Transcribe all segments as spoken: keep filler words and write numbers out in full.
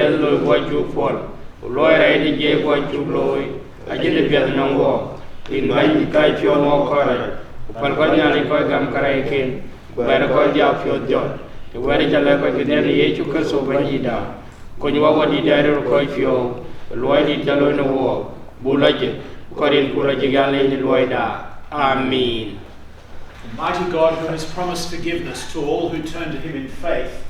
Yen loi guɔ cuk puɔl, ku luɔi rɛɛc de jiëc guɔ cuk looi, ajïn de piɛth nɔŋ wɔ, rin Bɛ̈ny kɔc piɔ̈u wɔ kɔc rac, ku päl kɔc Nhialic kɔc gam kärɛcken, ku bɛ̈ɛ̈r kɔc diäk piɔ̈ɔ̈th jɔt, të wɛ̈t ca lɛ̈k kɔc këden ë Yecu Kërtho Bɛ̈nydïtda. Kony wɔ Wädït dɛ̈t röt kɔc piɔ̈u, luɔi dït ca looi në wɔ, buk lɔ jik, ku kɔc rin ku lɔ jik ya leec në luɔida. Amin. Almighty God, who has promised forgiveness to all who turn to him in faith,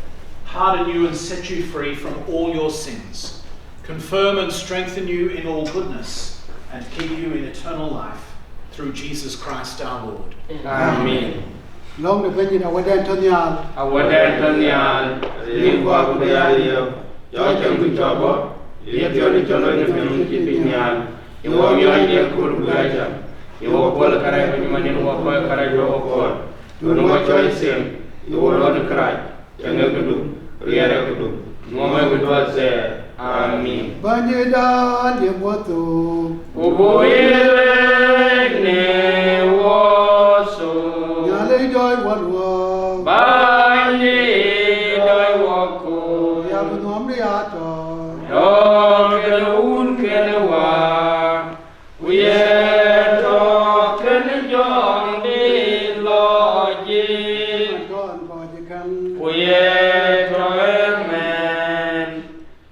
pardon you and set you free from all your sins, confirm and strengthen you in all goodness, and keep you in eternal life through Jesus Christ our Lord. Amen. Lɔ̈ŋ de Bɛ̈nydït, Wädɛn tɔ̈ nhial. Wädɛn tɔ̈ nhial, rin kuak ku bï ya riëëu, cɔk cieŋ ku cɔk bɔ̈, ye piɔ̈n cɔl wën ë piɔ̈n cï piny nhial, ye wɔ miɔɔc de kööl ku bï ya cam, ye wɔ puɔl kärɛc ku cï man yen wɔ kɔc kärɛc wɔ puɔl, duɔ̈n wɔ cɔɔc thiem, ye wɔ lɔ në kërac, cieŋ ë këdu, riɛɛr ë këdu, nuɔm ë këdu athɛɛr. Amin. Bɛ̈nydït, ye wɔ thou. Ku buk yï leec në wɔ thou. Nhialic dɔɔc wɔ luɔk. Bɛ̈nydït dɔɔc wɔ ku. Ya bï nuɔm riac tɔ̈. Tɔ̈ kenë Wun kenë Wä. Ku ye tɔ̈ kenë Jɔŋdït lɔc yic. Ku ye tɔ̈ ëmën.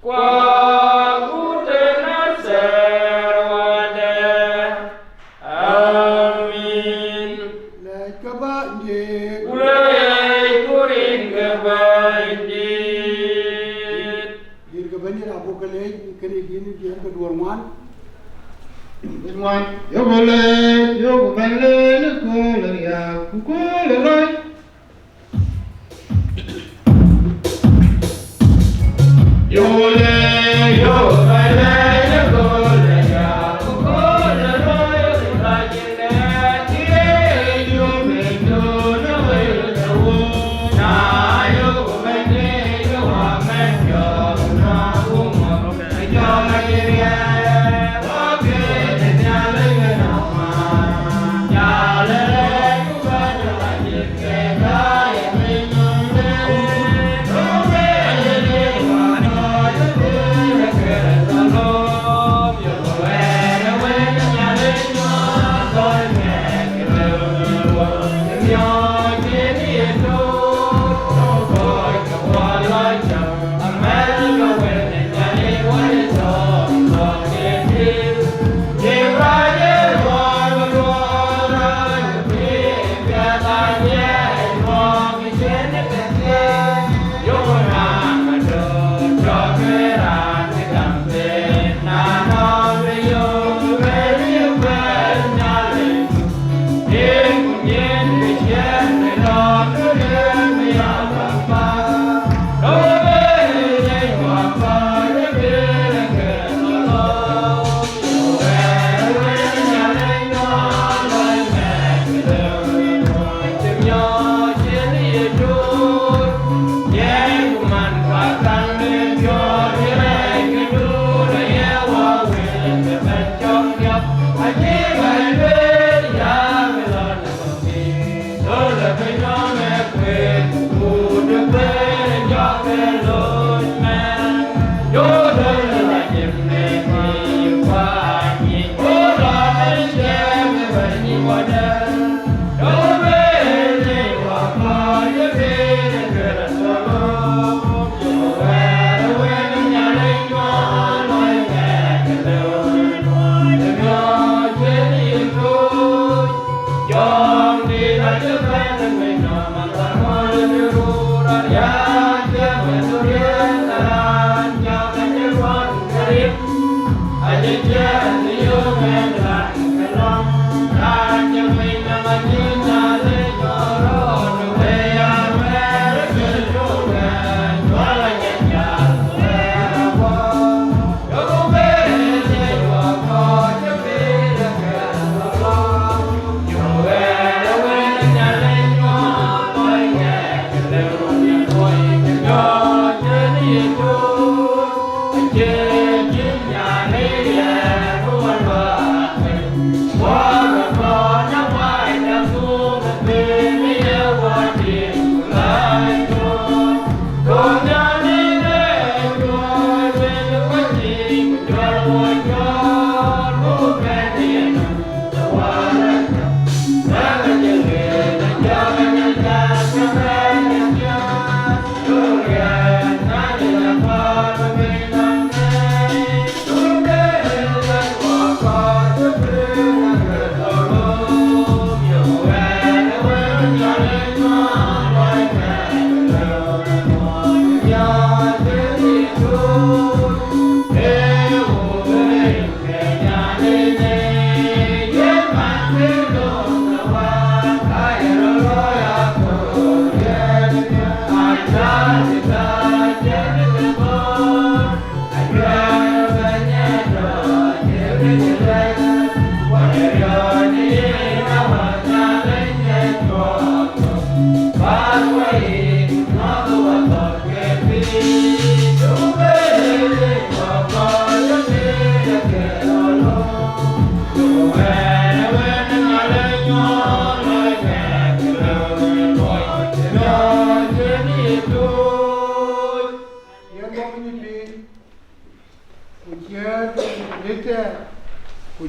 Kuak ku tënë athɛɛr Wädɛn. Amin. Leckë Bɛ̈nydït. Ku leckë rinkë Bɛ̈nydït. Rinkë Bɛ̈nydït abuk ke leec kënë yïn, yïn ke duɔ̈ɔ̈r ŋuan. Ŋuan. Yökë leec, yökë bɛ̈n leec ë kööl ë riääk ku kööl ë röc.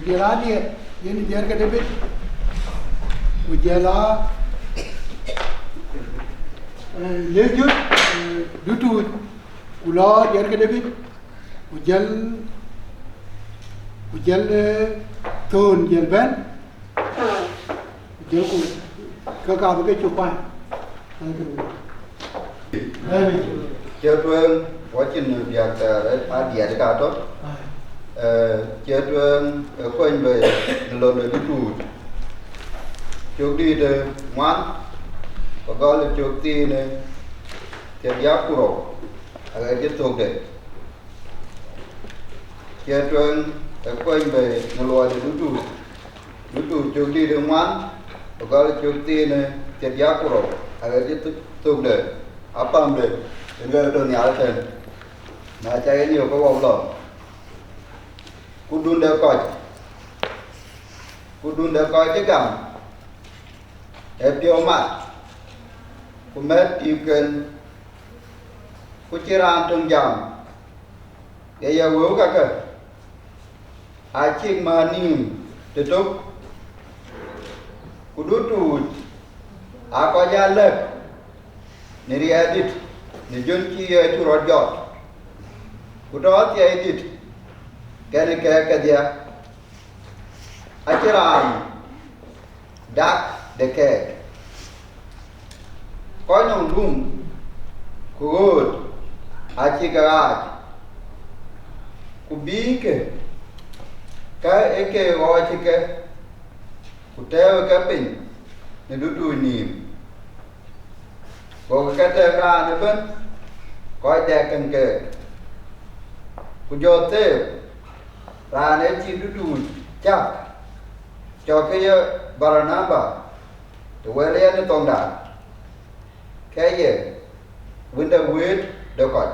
Jɔl a Diɛɛr, yen Diɛɛr ke Debit, ku jɔl a, eh, Lëk Jöt, eh, Dutuuc, ku lɔ Diɛɛr ke Debit, ku jɔl, ku jɔl, eh, Thon jɔl bɛ̈n, ku jɔl ku ke ka bï ke cök paany. Cie tueŋ, wacin diäk thɛɛr, aa diɛt ka tɔ. Cie tueŋ, ë kuany bei në lon de Dutuuc. Cök dïït ë ŋuan, ku gɔl ë cök thiin ë thiërdiäk ku rou, aɣet cï thökde. Cie tueŋ, ë kuany bei në luɔi de Dutuuc. Dutuuc cök dïït ë ŋuan, ku gɔl cök thiin ë thiërdiäk ku rou, aɣet cï thökde, apamde, yen ke tɔ nhial ëtɛ̈n. Na ca yen yök ke wok lɔ. Kudun de kɔc, kudun de kɔc cï gam, ë piɔ̈u mat, ku mɛt tiiken, ku cï raan töŋ jam, ye ya wëu kakë, acïk määr nïïm tëtök, ku Dutuuc aa kɔc aa lɛ̈k në riɛldït në jön cï Yecu rɔt jɔt, ku tɔ athiɛɛidït kɛn kɛ̈ɛ̈k kedhie. Acïn raan dak de kɛɛk. Kɔc nɔŋ dum ku ɣööt acï ke ɣaac, ku bïïkë ka ë ke ɣɔɔckë, ku tɛ̈ɛ̈ukë piny në Dutuuc nïïm. Gokï ke tɛ̈k raan ëbën, kɔc dɛk kën keek. Ku jɔ theek, raan ë cï Dutuuc cäk, cɔk ke ye Baranaba, të wël yen ë thoŋda, ke ye wën de wëët de kɔc,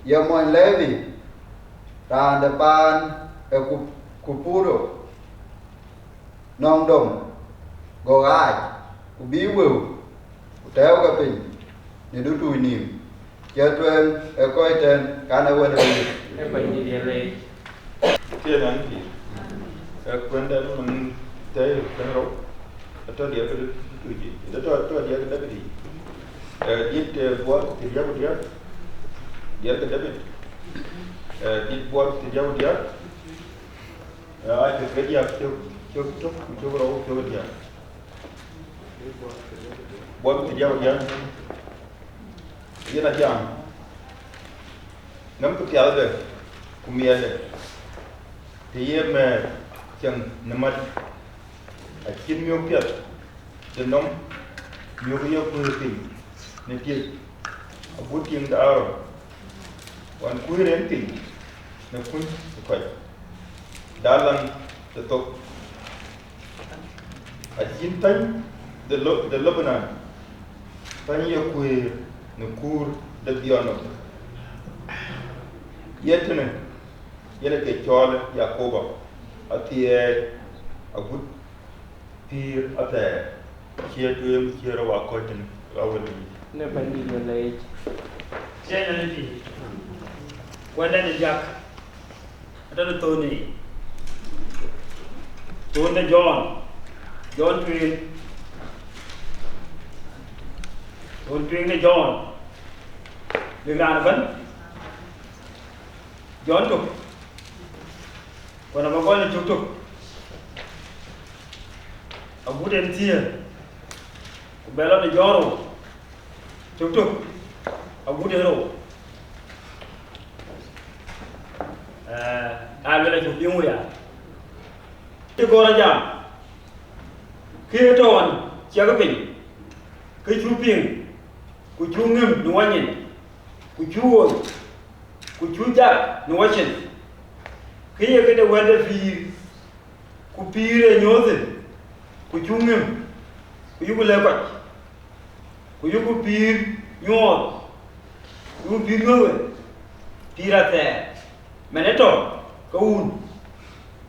ye mony Levi, raan de paan ë Ku-, Kupuro. Nɔŋ dom, go ɣaac, ku bïï wëu, ku tɛ̈ɛ̈ukë piny në Dutuuc nïïm. Cie tueŋ, ë kɔc tɛ̈n, kan ë wën ë wëu. Ë Bɛ̈nydït ye leec. Cie nɔn pïïr. Ë kuɛ̈nda nɔn thɛɛr kën rou, atɔ Diɛɛr ke Dutuuc yic, atɔ, atɔ Diɛɛr ke Debit yic. Ë dit, ë, buɔɔt thiërdiäk ku diäk, Diɛɛr ke Debit. Ë dit buɔɔt thiërdiäk ku diäk. Aa, cök ke diäk, cök, cök tök, ku cök rou, cök diäk. Buɔɔt thiërdiäk ku diäk. Yen a jam. Ŋämkë piathde, ku miɛtde, të ye mɛɛr cieŋ në mat, acït miök piɛth de nɔm, miök ye kuëër piny në tiëc, agut tiiŋ de Aaron, ɣɔn kuëër en piny në kuny ë kɔc, dalan de thok. Acït thäny de Lo-, de Lebanon, thäny ye kuëër në kuur de Dhiɔnok. Ye tënë, yen ë ke cɔɔl Yakoba, athiɛɛi agut pïïr athɛɛr, cie tueŋ cie rou akɔc tënë, ɣa wël yic. Në Bɛ̈nydït ye leec. Cie nɔn pïïr. Kuɛ̈nda de diäk. Atɔ̈ në thöönë, thöönë Jɔn, Jɔn tueŋ, thöönë tueŋ de Jɔn, lëk raan ëbën, Jɔn tök, ku na bä gɔl në cök tök, agut en thiëër, ku bɛ lɔ në Jɔn rou, cök tök, agut en rou. Eh, aa luel acuk piŋ wëya. Cï gɔ̈ɔ̈r jam, kë tɔ̈ ɣɔn ciɛkë piny, kë cuk piŋ, ku cuk ŋëm në wanyïn, ku cuk ɣööc, ku cuk jak në wacin, kë ye këde wɛ̈t de pïïr, ku pïïr ë nyuöthë, ku cuk ŋëm, ku yuku lɛ̈k kɔc, ku yuku pïïr nyuɔɔth, ku yuku pïïr nyuöth we, pïïr athɛɛr, man ë tɔ̈ ke wun,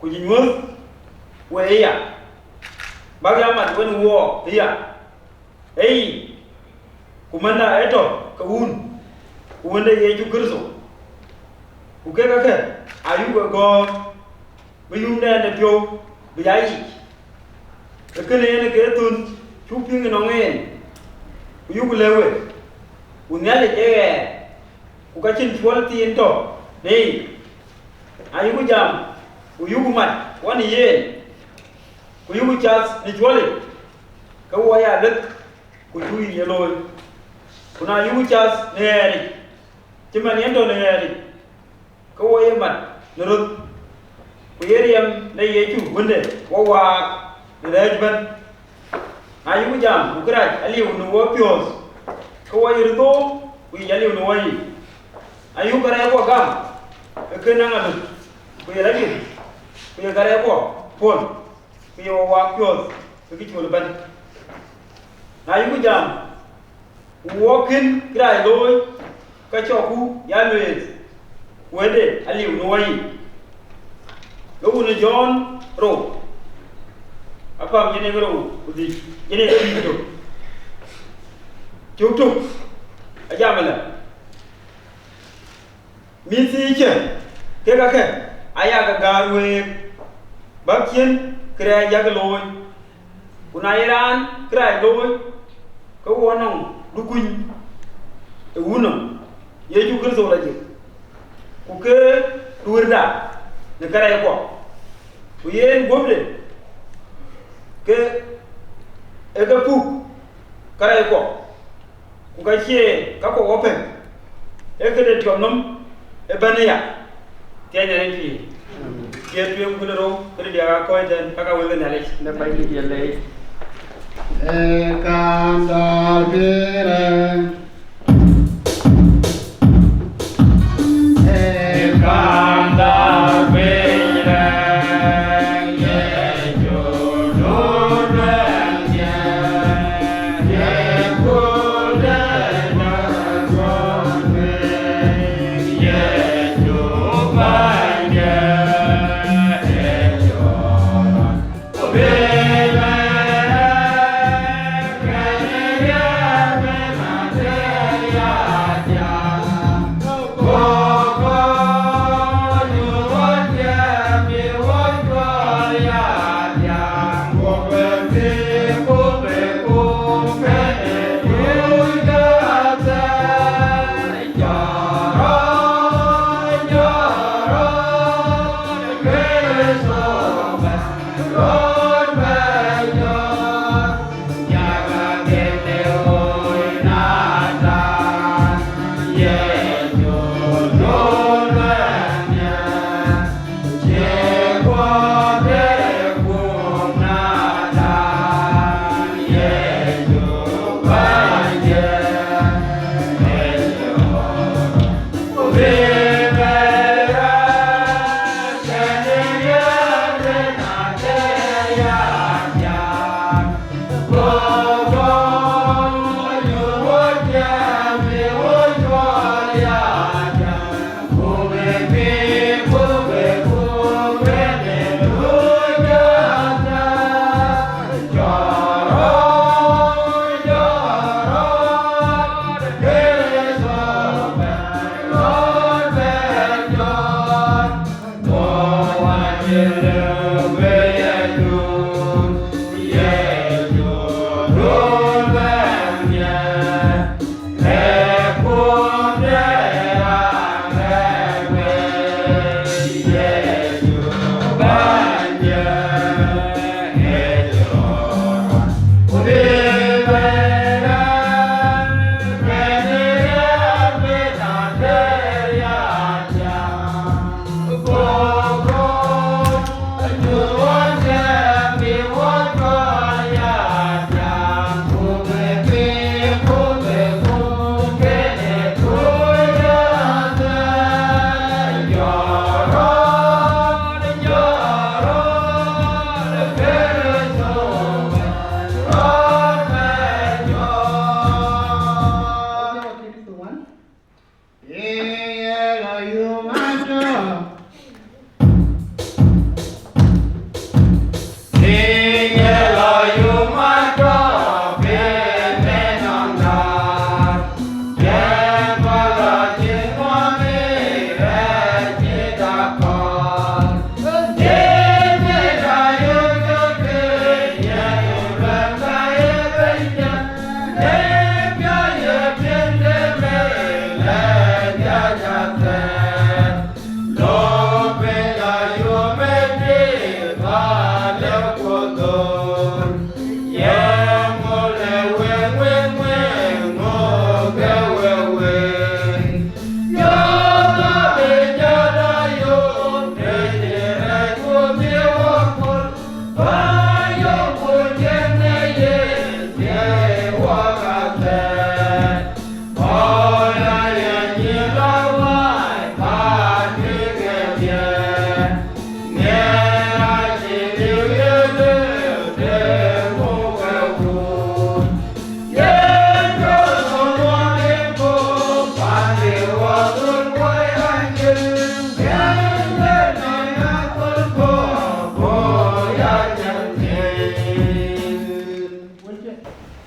ku cï nyuöth we ëya, bäk ya mat wën wook ëya, ee yic, ku man ë tɔ̈ ke wun, ku Wënde Yecu Kërtho, ku kek käkë ayuku gɔ̈ɔ̈r. bï yumdɛn de piɔ̈u bï ya yic. Ee kënë yen ke thun cuk piŋ ënɔŋ en, ku yuku lëu we, ku Nhialic ee ɣɛɛr, ku ka cïn cuɔl thiin tɔ në yic. Na yuku jam, ku yuku mat wɔ në yen, ku yuku cath në cuɔlic, ke wɔ ya lueth, ku cuk yic ye looi. Ku na yuku cath në ɣɛɛric, cï man yen tɔ në ɣɛɛric, ke wɔ ye mat në röth, ku ye riɛm de Yecu Wënde wɔ waak në rɛ̈ɛ̈c ëbɛ̈n. Na yuku jam, ku kërac aliu në wɔ piɔ̈ɔ̈th, ke wɔ ye röt thook, ku yic aliu në wɔ yic. Na yuku kärɛckuɔ gam, ke kën naŋ alöth, ku ye lɔ diëth, ku ye kärɛckuɔ puɔ̈l, ku ye wɔ waak piɔ̈ɔ̈th ë kë col ëbɛ̈n. Na yuku jam, ku wɔ kën kërac looi, ke cɔkku ya lueel, wënde aliu në wɔ yic. Lok wun ë Jɔn rou, apam jënë ke rou ku dhïc, jënë ke dhïc tök. Cök tök, ajam ëlä, mïth thiickë kek akë aya ke gäär week, bäk ciën kërɛɛc yak looi. Ku na ye raan kërac looi, ke wɔ nɔŋ dukuny ë Wun nɔm, Yecu Kërtho lɔ jik, ku ke duëërda në kärɛckuɔ, ku yen guöpde ke ee ke puk kärɛckuɔ, ku ka cie ka kɔk wɔ pɛ̈k, ee këde tiɔp nɔm ëbɛ̈n aya. Thiɛc Nhialic pïïr. Cie tueŋ ku le rou, këde diäk aa kɔc tɛ̈n, ka ka wël ke Nhialic. Në Bɛ̈nydït ye leec. Ee kanda pïïr. Ee kanda pïïr.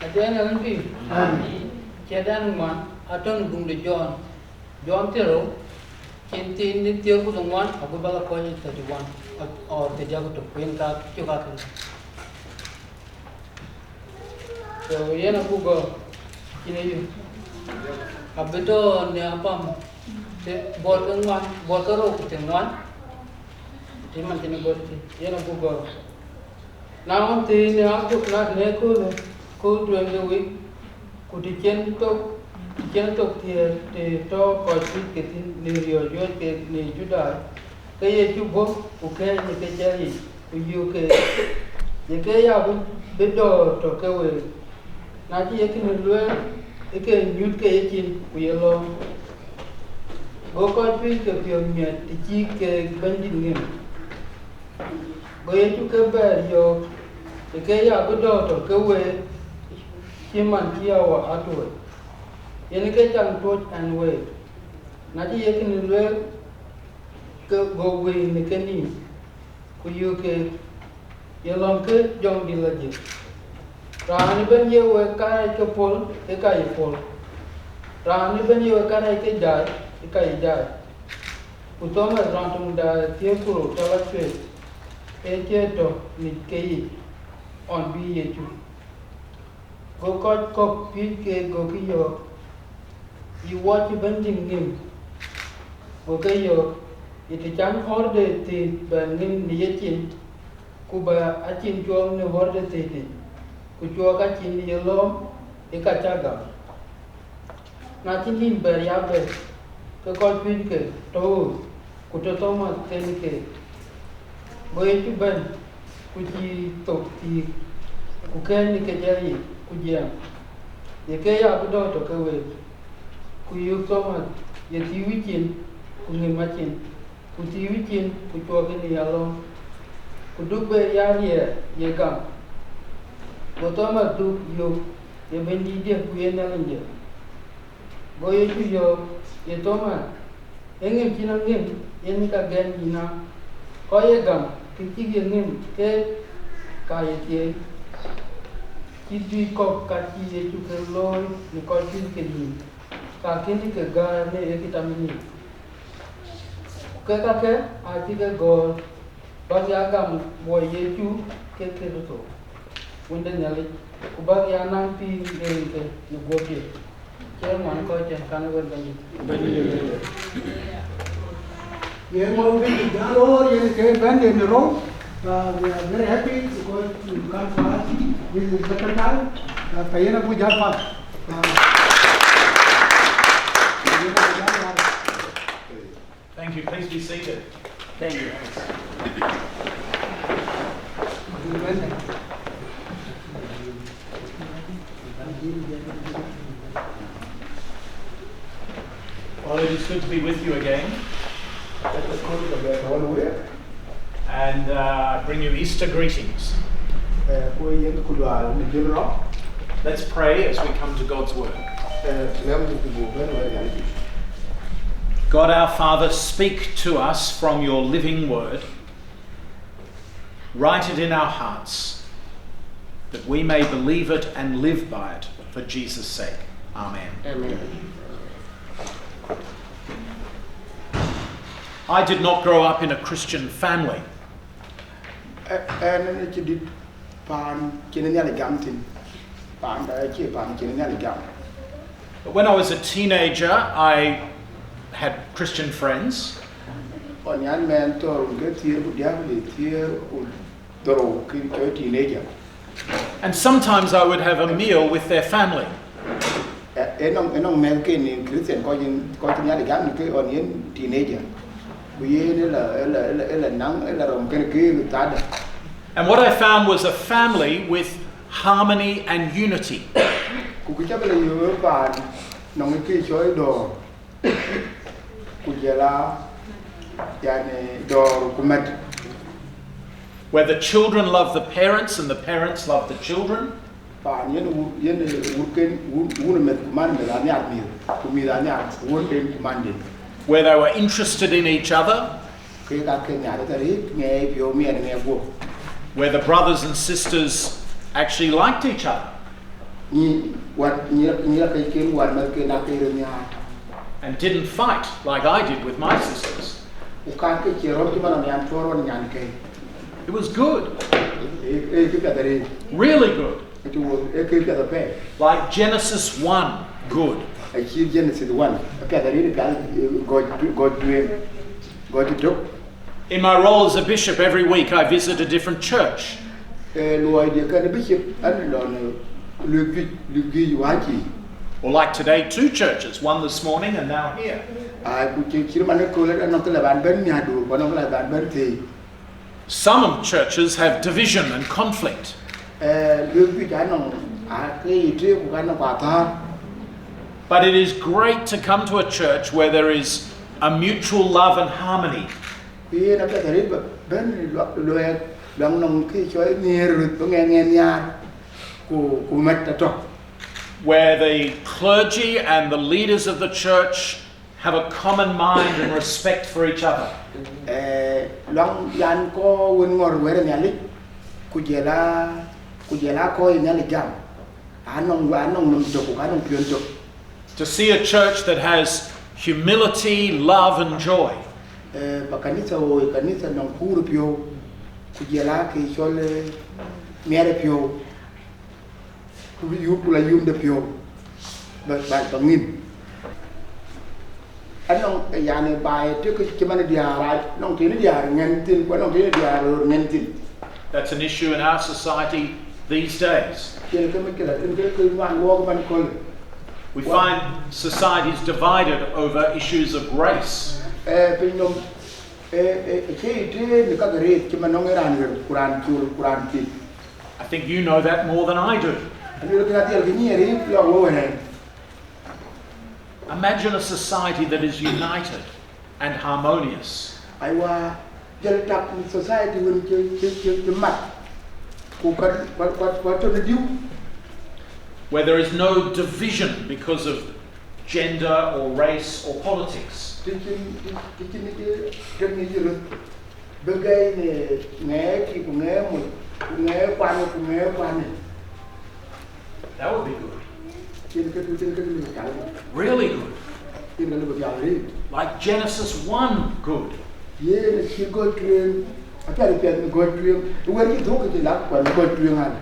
Adɛn ë wën pïïr. Amen. Ciɛɛtdan ŋuan atɔ̈ në buŋ de Jɔn. Jɔn thiërrou, cin thiin në thiëër ku dhoŋuan, ago bä la kɔc thirty one, or thirty ku tök, ku yen ka cök akën. So yen abuk gɔ̈ɔ̈r, cin ë yök. Abï tɔ̈ në apam, të buɔt ke ŋuan, buɔt ke rou ku thiëŋ ŋuan, të man cin ë gɔ̈ɔ̈r thïn, yen abuk gɔ̈ɔ̈r. Na wën, thëëi në aköl, na, në aköölë, kööl tueŋ de wik, ku të cïn thok, të cïn thok thiëër të tɔ̈ kɔc Juëc ke thïn në riɔ̈ɔ̈c juëc ke në Judai, ke Yecu bɔ̈ ku kɛ̈ɛ̈c në kecɛɛr yic, ku yöök keek, ye ke ya bï, bï dɔ̈ɔ̈r tɔ̈ ke week. Na cï ye kënë lueel, ke ke nyuth ke yecin, ku ye lɔ̈ɔ̈m. Go kɔc Juëc ke piɔ̈ɔ̈th miɛt të cï keek Bɛ̈nydït ŋëm. Go Yecu ke bɛɛr yɔ̈ɔ̈k, ke ke ya bï dɔ̈ɔ̈r tɔ̈ ke week, cï man cï awa atuɔɔc, yen ke caŋ tuɔ̈c ɛn week. Na cï ye kënë lueel, ke go wëi në kenïïm, ku yöök keek, ye lɔ̈ɔ̈m ke jɔŋdït lɔ jël. Raan ëbɛ̈n ye wek karɛc ke pɔ̈l, ke ka ye pɔ̈l. Raan ëbɛ̈n ye wek karɛc ke jai, ke ka ye jai. Ku Thomath, raan töŋ de thiëër ku rou tɔ̈ lɔ cuëëc, ee cie tɔ̈ ŋic keyiic ɣɔn bï Yecu. Go kɔc kɔ̈k piööc keek, gokï yɔ̈ɔ̈k, yï wɔ cï Bɛ̈nydït ŋëm? Go ke yɔ̈ɔ̈k, ye të can ɣɔ̈rde thëëth bɛ ŋëm në yecin, ku bɛ acin cuɔɔk në ɣɔ̈rde thëëth yic, ku cuɔɔk acin ye lɔ̈ɔ̈m ë ka cä gam. Na cï nïn bɛ̈t ya bɛ̈t, ke kɔc piööcke tɔ̈ ɣööt, ku tɔ̈ Thomath kenë keek. Go Yecu bɛ̈n, ku cïï thok thiëëk, ku kɛ̈ɛ̈c në kecɛɛr yic, ku jiɛɛm, ye ke ya bï dɔ̈ɔ̈r tɔ̈ ke week. Ku yöök Thomath, ye thiëëu yïcin, ku ŋëm acin, ku thiëëu yïcin, ku cuɔɔk yen ya lɔ̈ɔ̈m, ku duk bɛ ya riɛɛr ye gam. Go Thomath dhuk, yöök, ye Bɛ̈nydïtdiɛ̈, ku ye Nhialicdiɛ̈. Go Yecu yɔ̈ɔ̈k, ye Thomath, ee ŋëm cïn a ŋëm yen ka gɛ̈n yïn aa? Kɔc ye gam, kë cïk ye ŋëm keek, ka ye thieei. Cït juëc kɔ̈k ka cï Yecu ke looi në kɔc piööcke nïïm, ka kënë ke gäär në ë kitam nïïm. Ku kek kakë acï ke gɔ̈ɔ̈r, bäk ya gam wɔ Yecu ke Kërtho, Wën de Nhialic, ku bäk ya naŋ pïïr në rinke në guɔ̈pdiɛ̈. Cï ŋuan kɔc tɛ̈n, kan ë wek Bɛ̈nydït. Ye ŋuɔ̈t Bɛ̈nydït, jal ɣöör yen ke bɛ̈n yen në rou. Uh, we are very happy because you come to us. This is the second time. Uh, ka yen abuk jal pal. Uh, ka yen abuk jal pal. Thank you. Please be seated. Thank you. Well, it is good to be with you again. And uh, I bring you Easter greetings. Eh, ku yen ku dual në jël rɔt. Let's pray as we come to God's word. Eh, lɛ̈m ku buk bɛ̈n wɛ̈t Nhialic. God our Father, speak to us from your living word. Write it in our hearts, that we may believe it and live by it, for Jesus' sake. Amen. Amen. I did not grow up in a Christian family. Ë-, ɣɛn ë cï dït paan cïn Nhialic gam thïn. Paan da cie paan cïn Nhialic gam. But when I was a teenager, I had Christian friends. Ɣɔn yan mɛn thɔ̈r wun ke thiëër ku diäk, le thiëër ku Dhorou kë cɔl teenager. And sometimes I would have a meal with their family. Ë nɔŋ ë nɔŋ mɛ̈thken në Christian kɔc yen kɔc cï Nhialic gam në ke ɣɔn yen teenager. Ku yen ë la ë la ë la ë la naŋ ë la rɔm kënë ke thada. And what I found was a family with harmony and unity. Ku kë ca bï la yök paan nɔŋ kë cɔl dɔ̈ɔ̈r ku jɔl a yani dɔ̈ɔ̈r ku mät. Where the children love the parents and the parents love the children. Paan yen wun yen wunken wun wun meth ku man meth anhiar mïth ku mïth anhiar wunden ku manden. Where they were interested in each other. Ke ka ke nhiar tɛ̈ rit ŋɛɛi piɔ̈u miɛt ŋɛɛi guɔ̈p. Where the brothers and sisters actually liked each other. Nyi wat nyi nyi la kec ken wat meth ken a ke röt nhiar. And didn't fight like I did with my sisters. Ku ka ke cie rɔt cï man nyan tuɔɔr ɣɔn nyan ke. It was good. Ee ee ke piath arëët. Really good. It was ee ke piath apɛi. Like Genesis one, good. Acï Genesis one apiath arëët piath gɔc gɔc tueŋ gɔc tök. In my role as a bishop, every week I visit a different church. Luɔi diɛ kɛn bishop an lɔn luek juic luek juic waci. Or like today, two churches, one this morning and now here. Ai ku cï cï man köl an nɔŋ kë la ban bɛ̈n miäkduur ku nɔŋ kë la ban bɛ̈n thëi. Some churches have division and conflict. Luek juic an nɔŋ a ke ye tueek ku ka nɔŋ ku athäär. But it is great to come to a church where there is a mutual love and harmony. Ku yen apiɛth arëët bä bɛ̈n luɛɛk luaŋ nɔŋ kë cɔl nhiëër röt bï ŋɛk ŋɛk nhiaar ku ku mät atɔ̈. Where the clergy and the leaders of the church have a common mind and respect for each other. Luaŋ yan kɔc wën ŋɔ̈r wɛ̈t Nhialic ku jɔl a ku jɔl a kɔc Nhialic gam. Anɔŋ anɔŋ nɔm tök ku ka nɔŋ piɔ̈n tök. To see a church that has humility, love and joy. Ba kanitha ɣoi kanitha nɔŋ kuur piɔ̈u ku jɔl a kë cɔl miɛt piɔ̈u. Ku bï yup ku la yumde piɔ̈u ba ba ba ŋïn. Anɔŋ yani baai tëk cï man diäär rac nɔŋ tënë diäär ŋɛn thïn ku anɔŋ tënë diäär röör ŋɛn thïn. That's an issue in our society these days. Yen ke mïckëla kën ke ke ŋuan wɔɔk man köl. We find societies divided over issues of race. Piny nɔm ë ë ë cï tëë në kak rëët cï man nɔŋ ë raan ɣer ku raan col ku raan thïn. I think you know that more than I do. Aluel kën adhiɛl kë nyiɛɛr ë lɔk wëu ënɛn. Imagine a society that is united and harmonious. Aiwa, jɔl tak në society wën cï cï cï cï mat ku ka ka ka ka tɔ̈ në diu. Where there is no division because of gender or race or politics. Të cïn të cïn të cïn të cïn röt. Bï gɛi në ŋɛɛkï ku ŋɛɛ moc ku ŋɛɛ kuanë ku ŋɛɛ kuanë. That would be good. Cïn kë cïn kë lëu pial. Really good. Cïn kë lëu pial rëët. Like Genesis one, good. Yen acï gɔ̈c tueŋ. Apiɛth piɛth në gɔ̈c tueŋ. Wɛ̈t cï dhuk kë cï lak kuɛn gɔ̈c tueŋ an.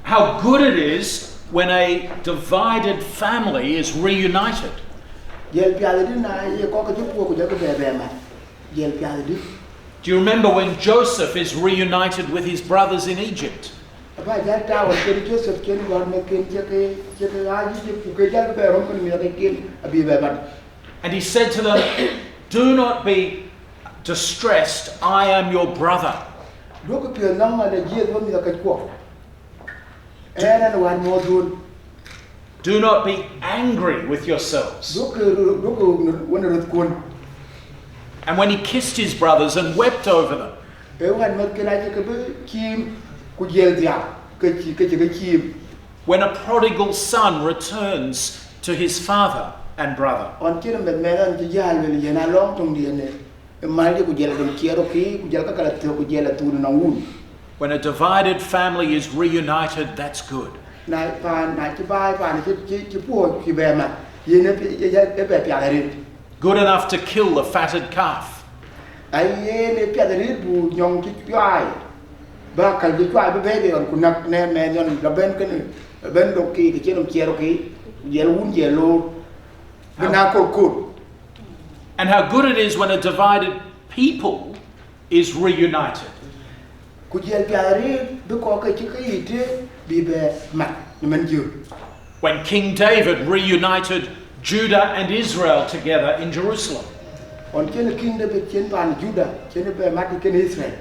How good it is when a divided family is reunited. Jɔl piath dï na ye kɔc ke cï puɔ̈k ku jɔl ke bɛ bɛ mat. Jɔl piath dï. Do you remember when Joseph is reunited with his brothers in Egypt? Aba jal taau kën Joseph kën gɔ̈t meth kën cï ke cï ke aa Egypt ku ke jal bɛ röm kën miɛt kën abï bɛ mat. And he said to them, "Do not be distressed, I am your brother." Duɔ̈kkë piɔ̈th nɔŋ man ë jiëth wën mïth akëckuɔ. Ɣɛn ɣɛn wän nyuɔɔthduön. Do not be angry with yourselves. Duɔ̈kkë duɔ̈kkë wën röthkuön. And when he kissed his brothers and wept over them, Ee wän meth kën acï ke bï ciim ku jiël dhiau ke cï ke cï ke ciim. When a prodigal son returns to his father and brother. Ɣɔn cïn meth mɛth ɣɔn cï jäl luel yen alɔŋ töŋdiɛn ë malde ku jiɛl dom ciɛɛr okï ku jiɛl ka kala thiök ku jiɛl athun nɔŋ wun. When a divided family is reunited, that's good. Na paan na cï baai paan cï cï cï puɔ̈ɔ̈c cï bɛ mat yen ë bɛ piath arëët. Good enough to kill the fatted calf. Ai yen ë piath arëët bu nyɔŋ cï cuai. Ba kal cï cuai bï bɛ̈ɛ̈i ɣɔn ku näk në mɛɛn ɣɔn la bɛ̈n kënë bɛ̈n dok kï kë cïn nɔm ciɛɛr okï. Jiɛl wun jiɛl loor bï na kor kor. And how good it is when a divided people is reunited. Ku jiɛl piath arëët bï kɔc ke cï ke yiic tëë bï bɛ mat në mɛn Jöt. When King David reunited Judah and Israel together in Jerusalem. Ɣɔn cïn King David cïn paan Judah cïn bɛ mat kenë Israel.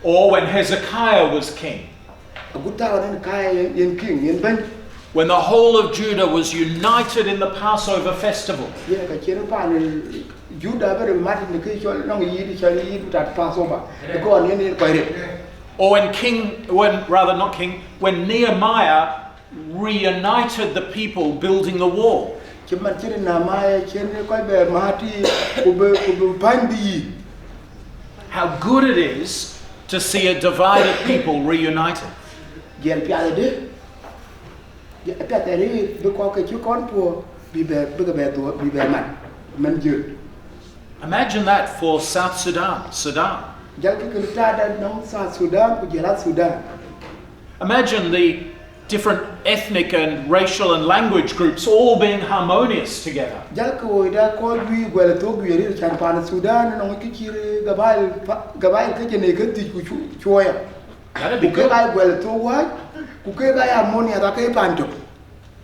Or when Hezekiah was king. Agut thaa ɣɔn Hezekiah yen, yen king, yen bɛ̈ny. When the whole of Judah was united in the Passover festival. Yen ka cïn paan Judah bɛ röt mat në kë cɔl nɔŋ yiit, cɔl yiit tat Passover. Ë kɔn yen yen kɔc rëët. Or when king, when, rather, not king, when Nehemiah reunited the people building the wall. Cï man cïn Nehemiah cïn kɔc bɛ mat yiic, ku bï, ku bï päny bï yiic. How good it is to see a divided people reunited. Jiɛl piath adï, jiɛl piath arëët bï kɔc ke cï kɔn puɔ̈u bï bɛ, bï ke bɛ dhuɔ̈k, bï bɛ mat, mɛn Jöt. Imagine that for South Sudan, Sudan. Jiɛl kë kën taada nɔŋ South Sudan, ku jiɛl a Sudan. Imagine the different ethnic and racial and language groups all being harmonious together. Jiɛl kë woi da kɔc juëc guɛl thok juëc ril can paan Sudan nɔŋ kë cï ril gabail pa-, gabail ke jënë ke thic ku cu-, cuɔɔya. That'd be good. Ku kek aa guɛl thok wääc, ku kek aa harmonious ake paan tök.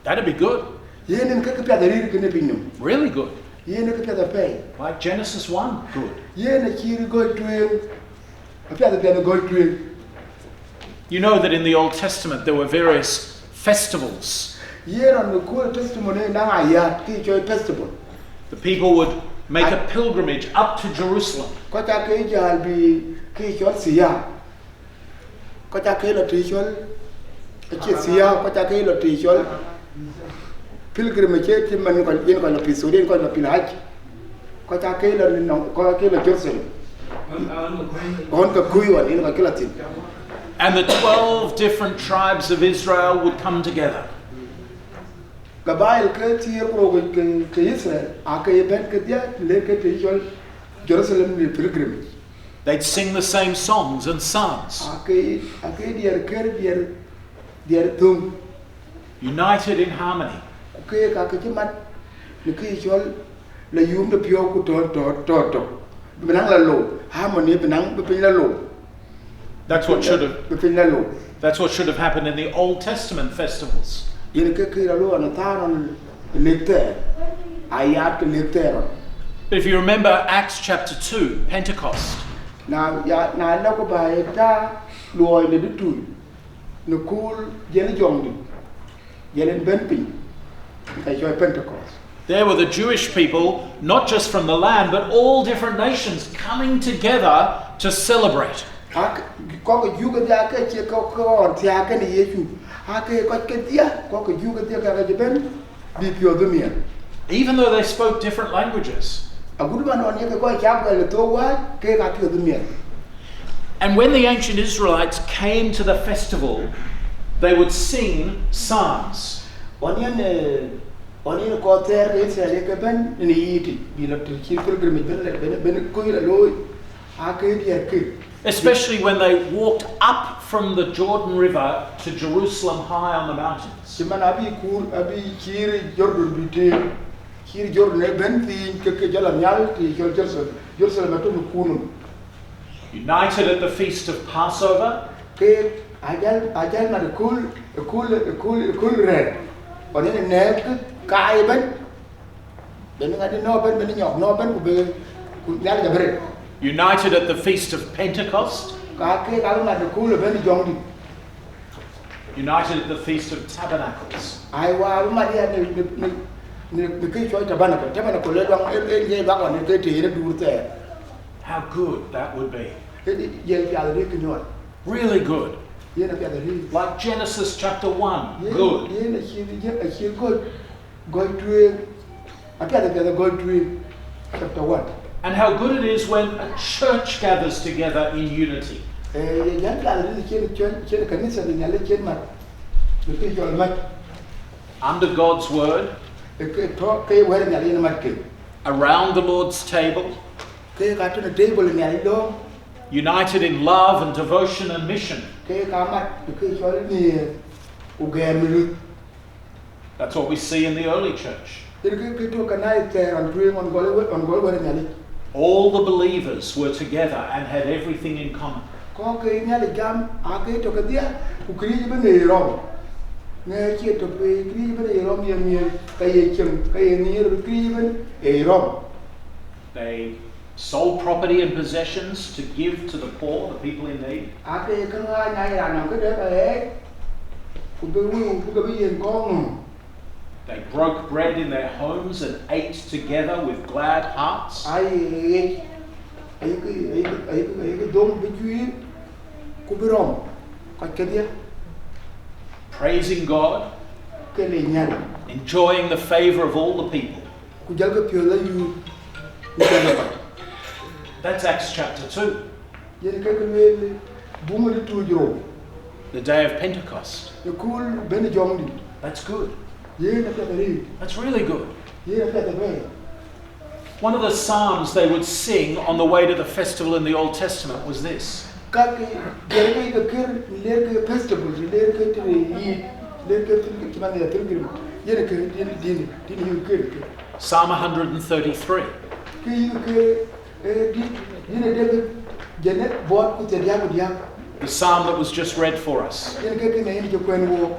That'd be good. Yen en kë piath arëët kënë piny nɔm. Really good. Yen kë piath apɛi. Like Genesis one, good. Yen acï ril gɔ̈c tueŋ. Apiath, apiath gɔ̈c tueŋ. You know that in the Old Testament there were various festivals. Yen ɣɔn në kööl Testament ë naŋ ayat kë cɔl festival. The people would make a pilgrimage up to Jerusalem. Kɔc aa ke jäl bï kë cɔl siya. Kɔc aa ke lɔ të cɔl, acie siya, kɔc aa ke lɔ të cɔl pilgrim, acie të man kɔc, yen kɔc lɔ pï Saudi, yen kɔc lɔ pï Haj. Kɔc aa ke lɔ nɔŋ, kɔc aa ke lɔ Jerusalem. Ɣɔn ke kuc ɣɔn, yen kɔc ke lɔ thïn. And the twelve different tribes of Israel would come together. Gabail ke thiëër ku rou ke, ke Israel, aa ke bɛ̈n kedhie, lek ke të cɔl Jerusalem në pilgrimage. They'd sing the same songs and psalms. Aa ke, aa ke diɛɛr kër, diɛɛr, diɛɛr thöŋ. United in harmony. Ku keek aa ke cï mat në kë cɔl la yum de piɔ̈u ku tɔ̈, tɔ̈, tɔ̈, tɔ̈. Bï naŋ la lou, harmony bï naŋ, bï piny la lou. That's what should have, bï piny la lou. That's what should have happened in the Old Testament festivals. Yen ke kë la lou ɣɔn thaar ɣɔn lëk thɛɛr, ayat ke lëk thɛɛr ɣɔn. But if you remember Acts chapter two, Pentecost. Na ya, na lɔ ku ba ye ta luɔi në dït tui, në kööl jiɛl jɔŋdït, jiɛl en bɛ̈n piny, ka cɔl Pentecost. There were the Jewish people, not just from the land, but all different nations coming together to celebrate. Ak kɔc ke Juu kedhie aa ke cie kɔc ke ɣɔn thiääk kenë Yecu, aa ke kɔc kedhie, kɔc ke Juu kedhie ka ke cï bɛ̈n bï piɔ̈ɔ̈th bï miɛt. Even though they spoke different languages. Agut man ɣɔn ye ke kɔc cak guɛl ë thok wääc, keek aa piɔ̈ɔ̈th bï miɛt. And when the ancient Israelites came to the festival, they would sing psalms. Ɣɔn yen, eh, ɣɔn yen kɔc thɛɛr ke Israel ye ke bɛ̈n në yiitic, bï lɔ të cï pilgrimage bɛ̈n, bɛ̈n, bɛ̈n kuc la looi, aa ke diɛɛr kë. Especially when they walked up from the Jordan River to Jerusalem high on the mountains. Cï man abï kuur, abï cïïr Jordan bï tëëk, cïïr Jordan ë bɛ̈n thïn ke, ke jɔ la nhial të cɔl Jerusalem, Jerusalem atɔ̈ në kuur nɔm. United at the feast of Passover. Ke ajal, ajal mat ë kööl, ë kööl, ë kööl, ë kööl rɛ̈ɛ̈r. Ɣɔn yen nɛ̈ɛ̈k ke kaai ëbɛ̈n. Bɛ̈n ŋadï nɔ̈k ëbɛ̈n, bɛ̈n nyɔk nɔ̈k ëbɛ̈n, ku bï, ku Nhialic abï rëër. United at the feast of Pentecost. Ka keek abï mat ë kööl ëbɛ̈n jɔŋdït. United at the feast of Tabernacles. Ai, wa abï mat ya në, në, në, në, në kë cɔl Tabernacle. Tabernacle ë luaŋ, ë, ë, ë luaŋ ɣɔn ë ke të yen ë duur thɛɛr. How good that would be. Ë, ë, yen piath arëët kë nyuɔɔth. Really good. Yen apiath arëët. Like Genesis chapter one. Yen, good. Yen acï, yen acï gɔ̈c, gɔ̈c tueŋ. Apiath, apiath gɔ̈c tueŋ. Chapter one. And how good it is when a church gathers together in unity. Eh, ye jal piath arëët cïn, cïn, cïn kanitha në Nhialic cïn mat. Në kë cɔl mat. Under God's word. Ë ke tɔ̈ ke wɛ̈t Nhialic yen mat ke. Around the Lord's table. Ke ka tɔ̈ në table Nhialic dɔ̈ɔ̈m. United in love and devotion and mission. Ke ka mat në kë cɔl nhiëër ku gɛɛm luth. That's what we see in the early church. Yen kë, kë tɔ̈ kanitha thɛɛr ɣɔn tueŋ ɣɔn gɔl, ɣɔn gɔl wɛ̈t Nhialic. All the believers were together and had everything in common. Kɔc ke Nhialic gam aake tɔ̈ kedhie, ku këriëëc ëbën ë rɔm. Ŋɛk cie tɔ̈ pei, këriëëc ëbën ë rɔm ye miël, ka ye cieŋ, ka ye nhiëër, këriëëc ëbën ë rɔm. They sold property and possessions to give to the poor, the people in need. Aake ke ŋaany na ye raan nɔŋ këde ke ɣɛɛc, ku bï wëu bï ke bï yen kɔ̈k nɔm. They broke bread in their homes and ate together with glad hearts. Aye ɣɛɛc, ayï ke, ayï ke, ayï ke, ayï ke dhöŋ bï juiir, ku bï rɔm kɔc kedhie. Praising God, ke le Nhialic, enjoying the favor of all the people. Ku jɔlkï piɔ̈ɔ̈th la yuuth në piɔ̈ɔ̈th la kɔc. That's Acts chapter two. Yen ke ke lueel buŋ de tuuc rou. The day of Pentecost. Në kööl bɛ̈n Jɔŋdït. That's good. Yen apiɛth arëët. That's really good. Yen apiɛth ëbɛ̈n. One of the psalms they would sing on the way to the festival in the Old Testament was this. Ka ke jɛl ke ke kër ler ke festival, ler ke të yic, ler ke pil ke cïman ya pilgrim. Yen ke din din din yu kër ke. Psalm one thirty-three. Ke yu ke eh din din David jene bot ku te diak diak. The psalm that was just read for us. Yen ke ke ne yin ke kwen wo.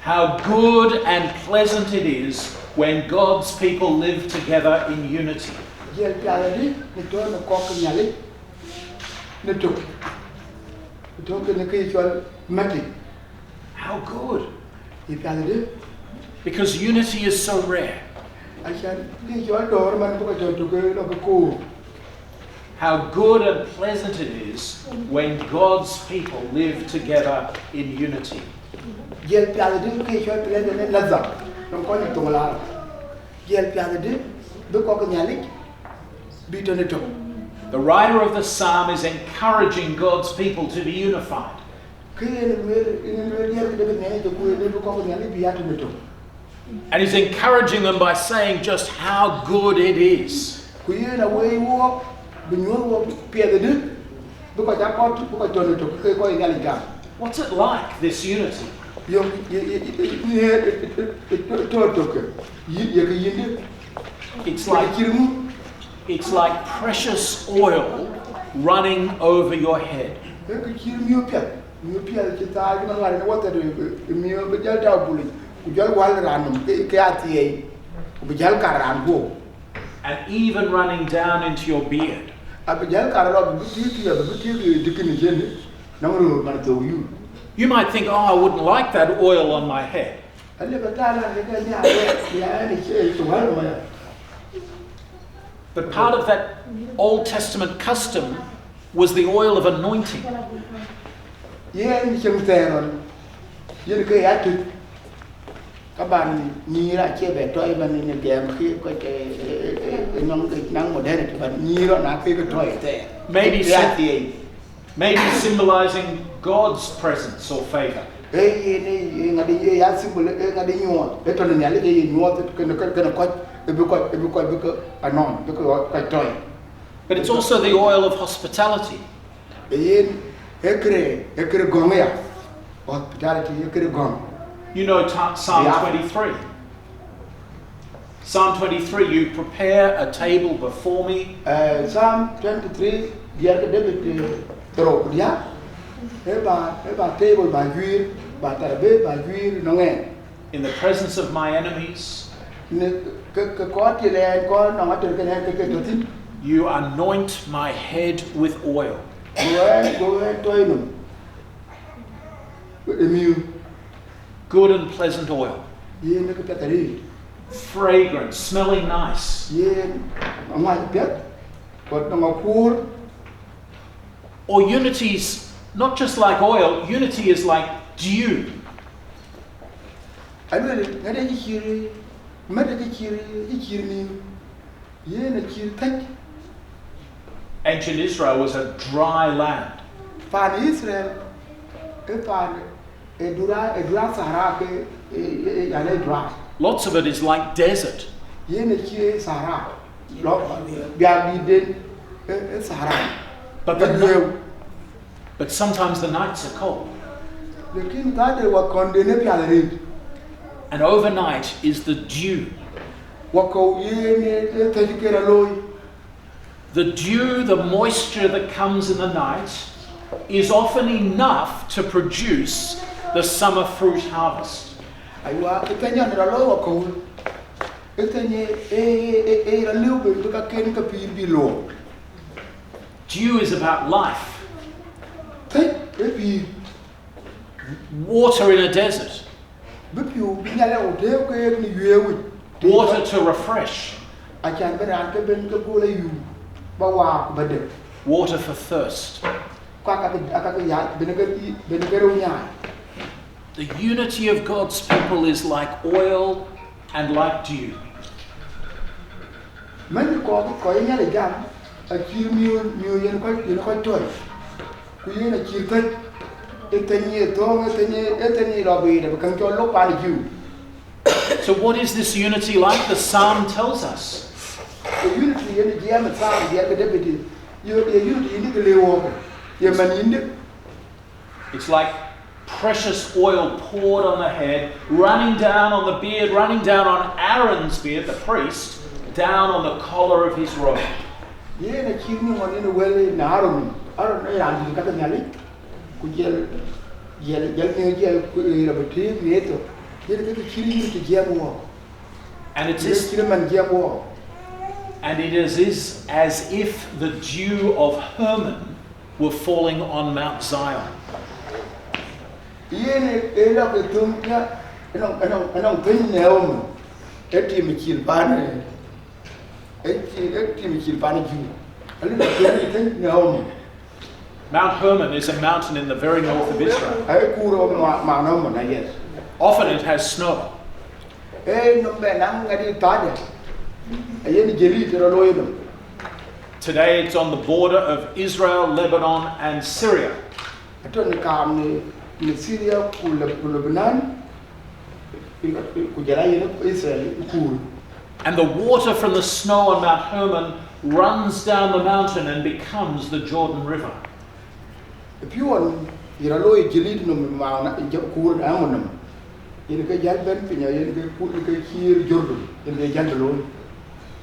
How good and pleasant it is when God's people live together in unity. Jɛl piathëdi në tɔ̈ në kɔk ke Nhialic në tök. Në tök kënë kë cɔl mɛ̈tï. How good. Ye piathëdi. Because unity is so rare. Acan kë cɔl dɔ̈ɔ̈r man bï kɔc tɔ̈ tök ke lɔ ke koor. How good and pleasant it is when God's people live together in unity. Jɛl piathëdi ke cɔl pleasant në ladha, nɔŋ kɔc në thoŋ Arab. Jɛl piathëdi bï kɔk Nhialic bï tɔ̈ në tök. The writer of the psalm is encouraging God's people to be unified. Kë yen lueel, yen lueel diɛɛr ke David Nhialic ku yen bï kɔk Nhialic bï ya tënë tök. And he's encouraging them by saying just how good it is. Ku yen awëi wok bï nyuɔ̈th wok piɛth ëdï bï kɔc a kɔt bï kɔc tɔ̈ në tök ke kɔc Nhialic gam. What's it like, this unity? Yök tɔ̈ tök yï yek yïndï. It's like It's like precious oil running over your head. Ee kë cït miök piɛth, miök piɛth cï thaar cï man ŋuan ë wathɛɛr, miök bï jäl tääu bul yic, ku jɔl wäl raan nɔm ke athiɛɛi, ku bï jäl kar raan guɔ̈p. And even running down into your beard. Abï jäl kar rɔt bï tiëëk, abï tiëëk dïkïn ë ciënë, nɔŋ röör man thou yum. You might think, oh, I wouldn't like that oil on my head. Alëu ba thaar raan ke ke nhiaar bï ya ɣɛn ë cie ë wär ë maya. But part of that Old Testament custom was the oil of anointing. Yen cieŋ thɛɛr ɣɔn yen ke ya tut ka ban nyïïr acie bɛ tɔi man në gɛm ke kɔc ë nɔŋ ke naŋ modernity, but nyïïr ɣɔn ake ke tɔi thɛɛr. Maybe ya thiei. Maybe symbolizing God's presence or favor. Ee yen ee ŋadï ye ya symbol ee ŋadï nyuɔɔth ee tɔ̈ në Nhialic ee ye nyuɔɔth kënë kënë kɔc ee bï kɔc ee bï kɔc bï ke anɔm bï ke kɔc tɔi. But it's also the oil of hospitality. Ee yen ee këre ee këre gɔ̈ŋ ya. Hospitality ee këre gɔ̈ŋ. You know, Psalm twenty-three. Psalm twenty-three, you prepare a table before me. Psalm twenty-three, diɛɛr ke David rou ku diäk, ee ba ee ba table ba juiir, ba tharabeth ba juiir nɔŋ ɛn. In the presence of my enemies. Në ke ke kɔc tiɛl ɛn kɔc nɔŋ atɔ̈ kën ɛn ke ke tɔ̈ thïn. You anoint my head with oil. Go ɛn go ɛn tɔ̈ nɔm. Ë miök. Good and pleasant oil. Yen ë kë piɛth arëët. Fragrant, smelling nice. Yen aŋuac piɛth, kɔc nɔŋ akuur. Or unity's not just like oil, unity is like dew. Aluel ŋɛt ë cï cïr, mät ë cï cïr, cï cïr miök. Yen acït thëc. Ancient Israel was a dry land. Paan Israel ë paan ë dura ë dura Sahara ke yani dry. Lots of it is like desert. Yen acie Sahara. Lɔ biak dït den ë Sahara. But the But sometimes the nights are cold. Lakin ka de wakɔn de ne pial rit. And overnight is the dew. Wakɔu ye ne e thɛc ke ra looi. The dew, the moisture that comes in the night. is often enough to produce the summer fruit harvest. Aywa, ë thëny yen rɔt looi wakɔ̈u. Ë thëny ë, ë, ë, ë, ë rɔt liu bï, bï kaken ke pïïr bï loor. Dew is about life. Thëny ë pïïr. Water in a desert. Bï pïu bï Nhialic ɣo tëëk keek në yuëëk wic. Water to refresh. Acän bï raan ke ben ke göl ayum, ba waak ba dek. Water for thirst. Ku aka ke, aka ke yac, ben ke, ben ke rou nyaai. The unity of God's people is like oil and like dew. Mɛn kɔc, kɔc ë Nhialic gam, acït miööc, miööc yen kɔc, yen kɔc tɔ̈c. Ku yen acït thëny, ë thëny ye thöŋ, ë thëny, ë thëny ye lɔ biic, bï käŋ cɔl lok pan Jew. So what is this unity like? The psalm tells us. Ë unity yen jiɛɛm ë Psalm diɛt ke David, ye, ye unity yen ke le wɔɔk, ye man yïndë. It's like precious oil poured on the head, running down on the beard, running down on Aaron's beard, the priest, down on the collar of his robe. Yen acït miööc ɣɔn yen wël në Aaron, Aaron ë raan dït ka ke Nhialic, ku jël, jël, jël miööc jël ku, eh, rɔt bï tïïk në ethok. Yen ke cït unity jiɛɛm wɔɔk. And it is, cït man jiɛɛm wɔɔk. And it is, is as if the dew of Hermon were falling on Mount Zion. Yen ë, ë lɔ ke thöŋ ya, ënɔŋ, ënɔŋ, ënɔŋ thëny në Hermon, ë tim cil pan, ë ti-, ë tim cil pan Jew. Alë lɔ ke thëny në Hermon. Mount Hermon is a mountain in the very north of Israel. Ai kuur Hermon, Mount Hermon, ah, yes. Often it has snow. Ë nɔm bɛ naŋ ŋadï thaade, ayen jëlit rɔt looi nɔm. Today it's on the border of Israel, Lebanon, and Syria. Atɔ̈ në kaam në, në Syria ku Leb-, ku Lebanon, ku jɔl a yen Israel kuur. And the water from the snow on Mount Hermon runs down the mountain and becomes the Jordan River. Pïu ɣɔn ye rɔt looi jëlit nɔm Mount, jɔ-, kuur Hermon nɔm. Yen ke jäl bɛ̈n piny, yen ke ku-, ke cïïr Jordan, yen ke jäl bɛ looi.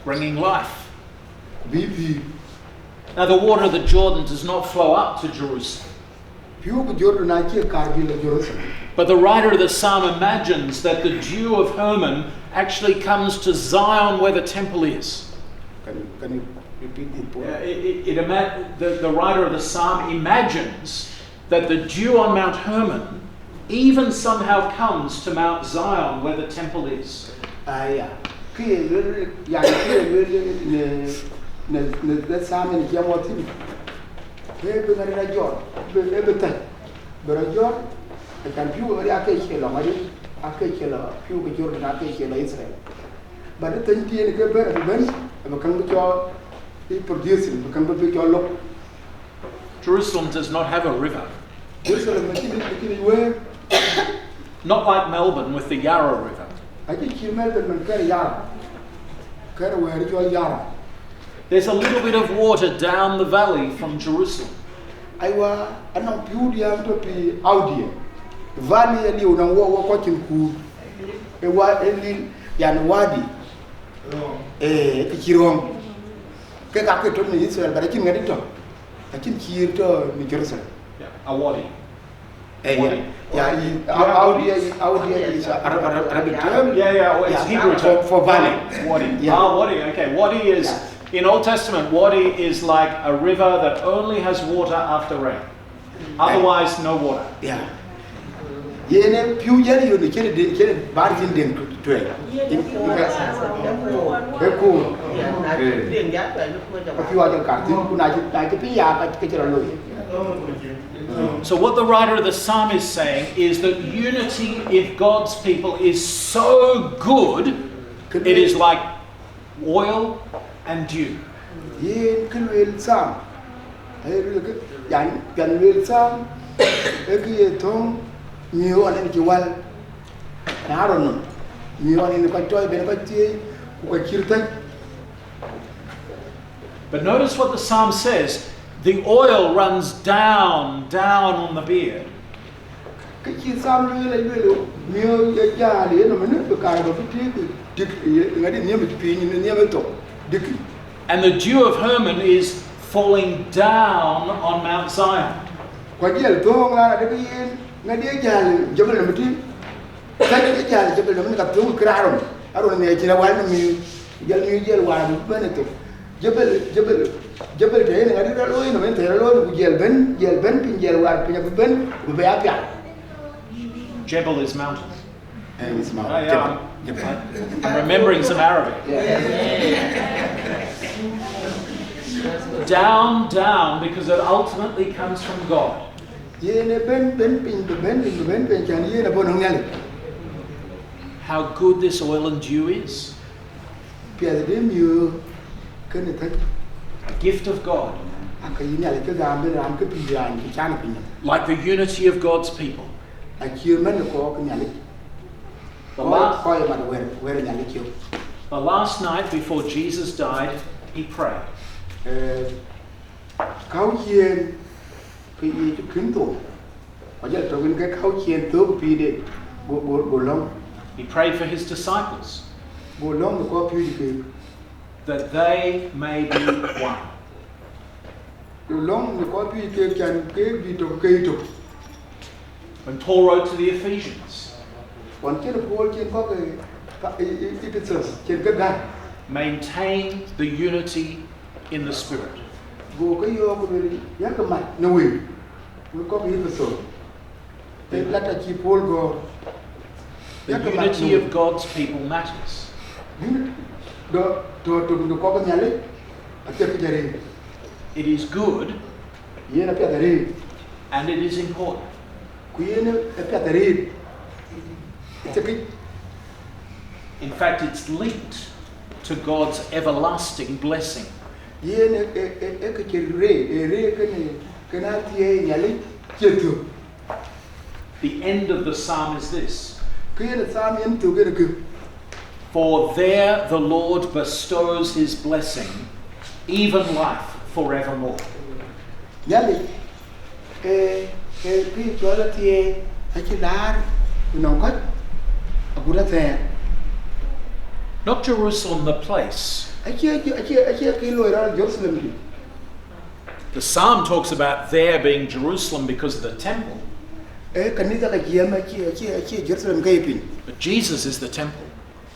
Bringing life. Ku bï pïïr. Now, the water of the Jordan does not flow up to Jerusalem. Pïu ke Jordan acie kaar bï lɔ Jerusalem. But the writer of the psalm imagines that the dew of Hermon actually comes to Zion, where the temple is. Can you, can you repeat the point? Uh, it, it, it ima-, the, the writer of the psalm imagines that the dew on Mount Hermon even somehow comes to Mount Zion, where the temple is. Aya. Kë ye lueel, yani, kë ye lueel në, në, në, në Psalm yen jiɛɛm wɔɔk thïn. Ke bï ŋadï rɔt jɔt, bï, ë bï thëny. Bï rɔt jɔt, acan pïu ke ŋadï ake cie lɔ ŋadï, ake cie lɔ pïu ke Jordan, ake cie lɔ Israel. But ë thëny tiɛɛn ke bɛ̈n, abï bɛ̈n, abï käŋ bï cɔl, ë producing, abï käŋ bï, bï cɔl lok. Jerusalem does not have a river. Jerusalem acïn, acïn wëër. Not like Melbourne with the Yarra River. Acï cït Melbourne man kɛ̈r Yarra. Kɛ̈r wëër cɔl Yarra. There's a little bit of water down the valley from Jerusalem. Aywa, anɔŋ pïu diäŋ tɔ̈ pïï Audia. Valley aliu nɔŋ wɔ, wɔ kɔc cïn kuur. Ë wa-, ë lil, yani wadi. Ee, ke cï röŋ. Ke ka ke tɔ̈ në Israel, but acïn ŋadï tɔ̈. Acïn cïïr tɔ̈ në Jerusalem. Yeah, a wadi. Eh, yeah. Wadi. Yeah, Wadi. Audia, Audia is a Arab, Arab, Arabic term. Yeah, yeah, well, it's Hebrew term. For, for valley. Wadi. Yeah. Ah, wadi, okay. Wadi is, in Old Testament, wadi is like a river that only has water after rain. Otherwise, no water. Yeah. Yen ë pïu jɛn yön cïn de, cïn bar cïn deŋ tuɛɛl. Ë kuur. Pïu ajɔ kar thïn, ku na cï, na cï pïu ya ka, ka cï rɔt looi. So what the writer of the psalm is saying is that unity of God's people is so good, it is like oil and dew. Yen kë lueel Psalm, aye lueel kë, yani, piɛth lueel Psalm, ee kë ye thöŋ miööc ɣɔn yen cï wäl në Aaron nɔm, miööc ɣɔn yen kɔc tɔ̈ ben kɔc thieei, ku kɔc cït thëny. But notice what the psalm says, the oil runs down, down on the beard. Kë cï Psalm lueel, alueel, miööc ë jäl ë nɔm ënë, bï kaar bä bï tëëk dïk, ŋadï nhiëm ë piny, nhiëm ë thok, dïk. And the dew of Hermon is falling down on Mount Zion. Ku jiɛl thööŋ raan adï ke yen, ŋadï jäl jebel nɔm tïŋ. Ka jɔ jäl jebel nɔm ka thöŋ kë raan rɔm. Aron nhiɛɛr cïn awal në miu. Jɔl miu jɔl waar abï bɛ̈n ë thok. Jebel, jebel, jebel të yen ŋadï rɔt looi nɔm, yen thɛɛr rɔt looi nɔm, ku jiɛl bɛ̈n, jiɛl bɛ̈n piny, jiɛl waar piny abï bɛ̈n, ku bï bɛ ya pial. Jebel is mountain. And it's mountain. Ah, yeah, I'm, I'm remembering some Arabic. Yeah. Down, down, because it ultimately comes from God. Yen ë bɛ̈n, bɛ̈n piny, bï bɛ̈n piny, bï bɛ̈n piny, cän yen abɔ̈ nɔŋ Nhialic. How good this oil and dew is. Piɛth dï miu kënë thëc. A gift of God. Aa ke yï Nhialic ke gam bï raan ke pïïr raan cï can piny nɔm. Like the unity of God's people. Acï mɛn ë kɔɔr ke Nhialic. The last, kɔc mat wɛ̈t, wɛ̈t Nhialic cök. The last night before Jesus died, he prayed. Eh, käu ciëën ke Yecu kën thou, ku jɔl tök yen ke käu ciëën thök pïïrde, go, go, go lɔ̈ŋ. He prayed for his disciples. Go lɔ̈ŋ në kɔc piööcë keek. That they may be one. Ku lɔ̈ŋ në kɔc piööcë keek, cän keek bï tök, ke ye tök. When Paul wrote to the Ephesians, ɣɔn cïn Paul cïn kɔc ke, ka, E-, E-, Ephesus, cïn ke gät. Maintain the unity in the Spirit. Go ke yɔ̈ɔ̈k ku lueel, yakë mat në Wëi, wek kɔc ke Ephesus. Ee lɛ̈t acï Paul gɔ̈ɔ̈r. The unity of God's people matters. Unity, tɔ̈, tɔ̈ tök de kɔc ke Nhialic, acie këc arëët. It is good. Yen apiɛth arëët. And it is important. Ku yen apiɛth arëët. Acie këc. In fact, it's linked to God's everlasting blessing. Yen ë, ë, ë, ë kë cï rëër, ë rëër kënë, kënë athiɛɛi Nhialic cï thök. The end of the psalm is this. Kë yen Psalm yen thök yen kë. For there the Lord bestows his blessing, even life forevermore. Nhialic, ee, ee, kë cɔl athiɛɛi acï laar nɔŋ kɔc, agut athɛɛr. Not Jerusalem, the place. Acie, acie, acie kë loi rɔt Jerusalem dï. The psalm talks about there being Jerusalem because of the temple. Ee, kanitha ka jiɛɛm acie, acie, acie Jerusalem ke ye piny. But Jesus is the temple.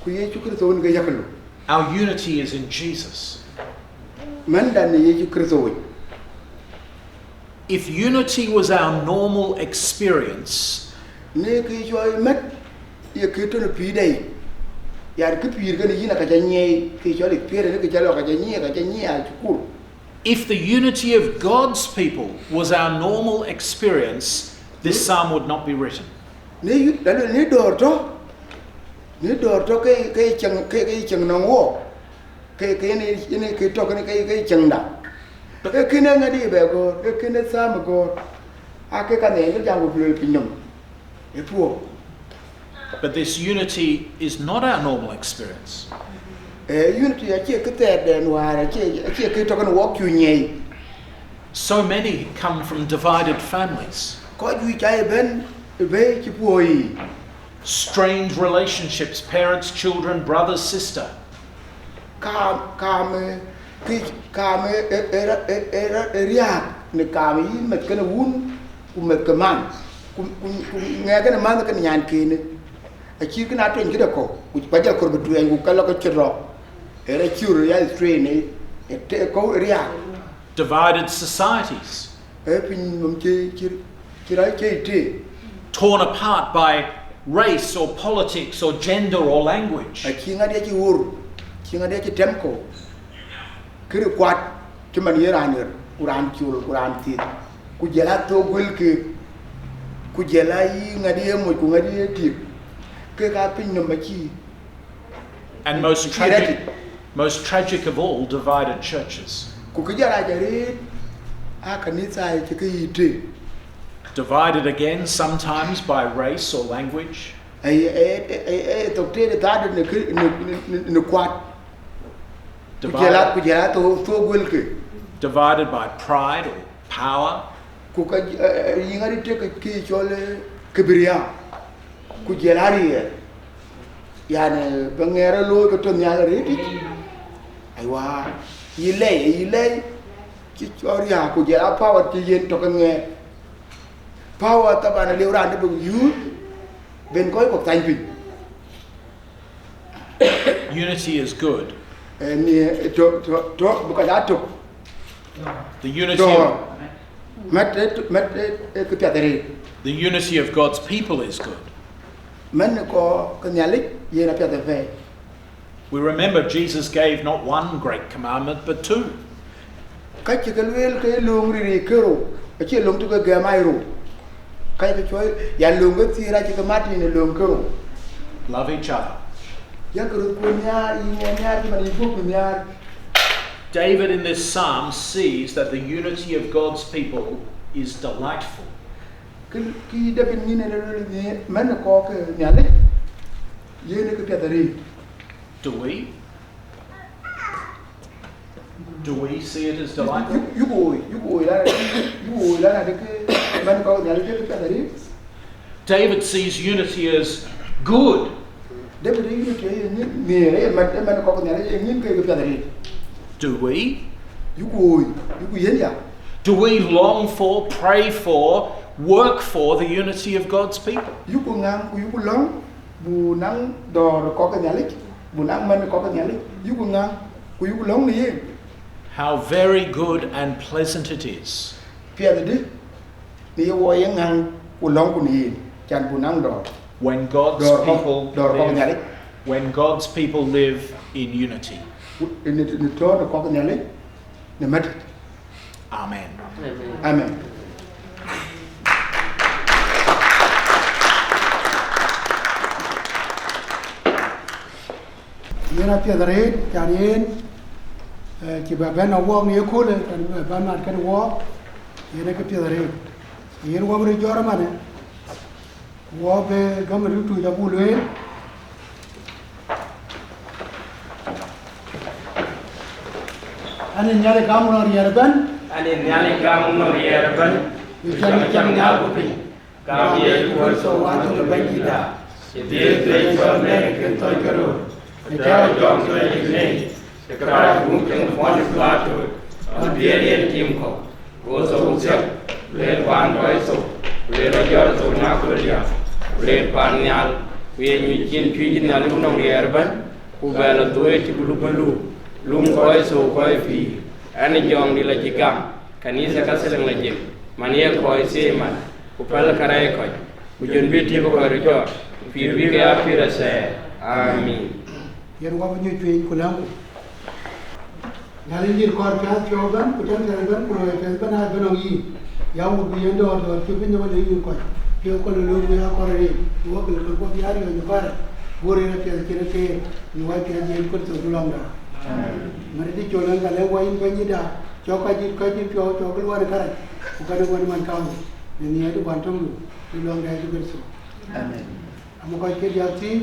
Ku Yecu Kërtho wën ke yakëlu. Our unity is in Jesus. Mɛnda në Yecu Kërtho wec. If unity was our normal experience, në kë cɔl mɛt ye kë tɔ̈ në pïïrda yic, yan kë pïïr kënë yïn aka ca nyiɛɛi, kë cɔl experience, kë ca lɔ ka ca nyiɛɛi, ka ca nyiɛɛi a cukul. If the unity of God's people was our normal experience, this psalm would not be written. Në yu-, la luel në dɔ̈ɔ̈r tɔ̈, në dɔ̈ɔ̈r tɔ̈ ke, ke cieŋ, ke, ke cieŋ nɔŋ wɔ, ke, ke yen, yen ke tɔ̈ kënë ke, ke cieŋda. Ee kënë ŋadï bɛ gɔ̈ɔ̈r, ee kënë Psalm gɔ̈ɔ̈r, aa ke ka nɛɛn ke jam ku luel piny nɔm. Ë puɔ̈u. But this unity is not our normal experience. Eh, unity acie kë thɛɛrdɛn wäär, acie, acie kë tɔ̈ kënë wɔk cu nyiɛɛi. So many come from divided families. Kɔc juëc aa ye bɛ̈n ë bɛ̈i cï puɔ̈u yiic. Strained relationships, parents, children, brother, sister. Kaam, kaam, eh, kë, kaam, eh, eh, eh, eh, eh, eh, riääk në kaam yï meth kënë wun, ku meth ke man, ku, ku, ku ŋɛk kënë manh kënë nyankënë. Acït kënë atueny këde kɔ̈u, ku ba jɔl kɔɔr bï tuɛɛny, ku ka lɔ ke cï rɔ̈k. Ee rɔt cï rɔt ya strain, eh, eh, të kɔ̈u riääk. Divided societies. Ee piny nɔm cï, cï, cï rɔt cï të. Torn apart by race or politics or gender or language. Acï ŋadï acï ɣor, cï ŋadï acï tɛm kɔ̈u. Kërë kuat cï man ye raan ɣer, ku raan col, ku raan thith, ku jɔl a thok guël keek, ku jɔl a yï ŋadï ye moc, ku ŋadï ye tik, kek aa piny nɔm acï And most tragic, most tragic of all, divided churches. Ku kë jɔl rac arëët, aa kanitha cï ke yiic të. Divided again, sometimes by race or language. Ai, ai, ai, ai, thok tëde thaade në kë, në, në, në, në kuat. Ku jɔl a, ku jɔl a thok, thok guël ke. Divided by pride or power. Ku ka, eh, eh, yï ŋadï tek kë, kë cɔl, eh, kibiria. Ku jɔl a riɛɛr. Yani, bï ŋɛɛr ë looi ke tɔ̈ nhial arëëtic. Aiwa, yï lɛi, yï lɛi, cï cɔl riääk, ku jɔl a power cï yen tɔ̈ ke ŋɛɛr. Power taban aliu raan de bï yuuth ben kɔc kɔ̈k thany piny. Unity is good. Ni tɔ tɔ tɔ bï kɔc aa tök. The unity, dɔ̈ɔ̈r, mɛt mɛt ë kë piath arëët. The unity of God's people is good. Mɛn kɔc ke Nhialic yen apiath apɛi. We remember Jesus gave not one great commandment, but two. Ka cï ke lueel ke löŋ riric kerou, acie löŋ tök ke gɛm ai rou. Ka ke cuɔi ya löŋ ke thiëër acï ke mat në löŋ kerou. Love each other. Yak röt ku nhiaar, yï ŋuɔ nhiaar cï man yï guöp nhiaar. David in this psalm sees that the unity of God's people is delightful. Kë kë David ŋic ënë lueel ni mɛn kɔc ke Nhialic yen ë kë piath arëët. Do we? Do we see it as delightful? Yuk woi, yuk woi la, yuk woi la na de ke mɛn kɔc Nhialic ke piath arëët. David sees unity as good. David ë unity ë ŋic ni ë mɛn ë mɛn kɔc Nhialic ë ŋic ke piath arëët. Do we? Yuk woi, yuk yen ya. Do we long for, pray for, work for the unity of God's people? Yuk ŋaŋ ku yuk lɔ̈ŋ bu naŋ dɔ̈ɔ̈r kɔc Nhialic, bu naŋ mɛn kɔc Nhialic, yuk ŋaŋ ku yuk lɔ̈ŋ në yen. How very good and pleasant it is. Piɛth dï në ye wɔ ye ŋaŋ ku lɔ̈ŋ ku në yen, can bu naŋ dɔ̈ɔ̈r. When God's Dɔ̈ɔ̈r kɔc people dɔ̈ɔ̈r kɔc live, Nhialic. When God's people live in unity. Në tɔ̈ɔ̈r kɔc Nhialic në mät. Amen. Amen. Yen apiɛth arëët can yen cï bɛ bɛ̈n awɔɔk në yeköölë kan bɛ bɛ̈n mat kën wɔɔk. Yen ë kë piɛth arëët yen wɔɔk röt jɔt ëmanë. Wɔɔk bë gäm ë tutuuc abuk lueel. Ɣɛn ë Nhialic gam nɔn riɛɛr ëbɛ̈n. Ɣɛn ë Nhialic gam nɔn riɛɛr ëbɛ̈n. Ku cam cam nhial ku piny. Gam Yecu Kërtho Wën tök ë Bɛ̈nydïtda, cï dhiëëth bï cɔl Mary kën thɔ̈c ke röör, në tɛ̈ɛ̈u jɔŋ tueec yic nei, cï Kërɛɛc muk ceŋ Pontius Pilato, lɔn dhiëëth yen tim kɔ̈u, go thou thiäk, lueel paan kɔc thou, ku le rɔt jɔt thou në aköl diäk, ku leer paan nhial, ku ye nyuc cin cuëëc Nhialic nɔm riɛɛr ëbɛ̈n, ku bɛ lɔ dhuëëŋ cï bï luk bï luk, lum kɔc thou kɔc pïïr, ɣɛn ë jɔŋdït lɔ cï gam. Kanitha Katholik lɔ jek, man ye kɔc thieei mat, ku päl kärɛc kɔc, ku jön bï tiëp kɔc röt jɔt, ku pïïr bï ke ya pïïr athɛɛr. Amin. Yen wä bï nyuc piny ku lɛ̈ŋku. Nhialic dït kɔɔr piath piɔ̈u ëbɛ̈n, ku tɛ̈n piath ëbɛ̈n, ku luɔi piath ëbɛ̈n aa bɛ̈n nɔŋ yïn. Ya wut bï yen dɔ̈ɔ̈r dɔ̈ɔ̈r cï bï nyɔk lëu yïn kɔc, piɔ̈u kɔc lɔ lööm bï ya kɔɔr arëët, ku wä bil kɔc guɔ̈p ya riɔ̈ɔ̈c në kɔɔrɛ, guöör yen apiɛth cïn ë keer, në wai piath yen Kërtho bï lɔŋda. Mɛ̈t dï col ɣɛn ka lɛ̈k wä yïn Bɛ̈nydïtda. Cɔk kɔc dït kɔc dït piɔ̈u cɔk bï luɔ̈n ë kärɛc, ku kɛn ë wën man kaŋ, në nhiëër de Wën töŋdu, në lɔŋ de Yecu Kërtho. Amen. Amë kɔc ke diäk thïn,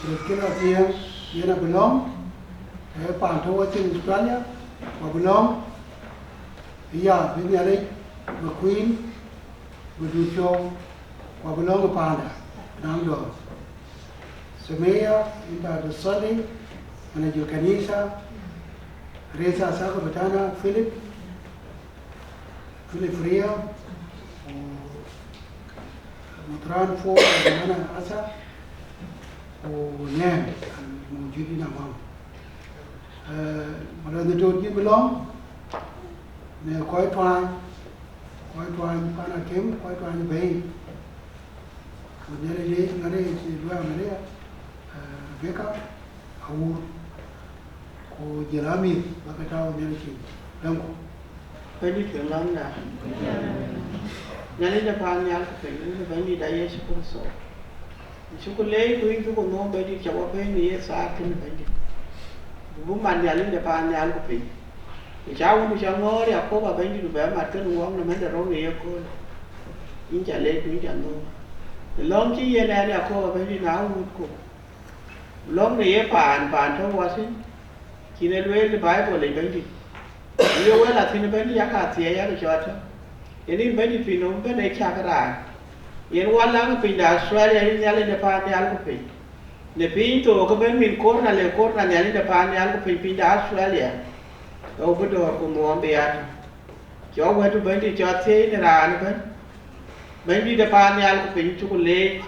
röt kën athiëëŋ, yen abï lɔ̈ŋ, ee paan tɔ̈u wɔ thïn Australia, ku abï lɔ̈ŋ, ya bï Nhialic bï kueen, bï dut piɔ̈u, ku abï lɔ̈ŋ ë paanda, naŋ dɔ̈ɔ̈r. Sumeya, yïn ba de Sunday, manager kanitha, Resa Saka Batana, Philip, Philip Ria, ku Mutran Paul, Batana Asa, ku Nɛn, al-mawjudin amam. Malɔn de tot jin bï lɔ̈ŋ, në kɔc tuany, kɔc tuany pan akem, kɔc tuany bɛ̈i. Ku Nhialic leec ŋänë ye cï luɔi Maria, Rebecca, Awur, ku jël amïth bä ke tääu Nhialic cin. Lɛ̈ŋku. Bɛ̈nydït ke lɔ̈ŋda. Nhialic de paannhial ku piny, Bɛ̈nydïtda Yecu Kërtho. Cuk leec ku yïn cuk nhom Bɛ̈nydït, ca wä pɛ̈n në ye thaar kënë Bɛ̈nydït. Ku bï man Nhialic de paannhial ku piny. Ku ca wun ca ŋɔ̈ɔ̈r Yakoba Bɛ̈nydït ku bɛ mat kënë wɔɔk në mɛn de rou në ye kööl. Yïn ca leec ku yïn ca nhom. Lɔ̈ŋ cï yen ɣɛn Yakoba Bɛ̈nydït na wutku. Lɔ̈ŋ në ye paan, paan tɔ̈u wɔ thïn. Cïn e lueel ë Baibol yic Bɛ̈nydït. Ye wël athïn Bɛ̈nydït yak athiɛɛi yak cɔɔt tɔ̈. Yen yïn Bɛ̈nydït piny nɔm ëbɛ̈n ee cak raan. Yen wä läŋ piny de Australia yïn Nhialic de paannhial ku piny. Në piny thook ëbɛ̈n min korna le korna Nhialic de paannhial ku piny, piny de Australia. Ee wä bï dɔ̈ɔ̈r ku muɔɔm bï ya tɔ̈. Cɔk wɛ̈t Bɛ̈nydït cɔk thiëëc në raan ëbɛ̈n. Bɛ̈nydït ë paannhial ku piny, cuk leec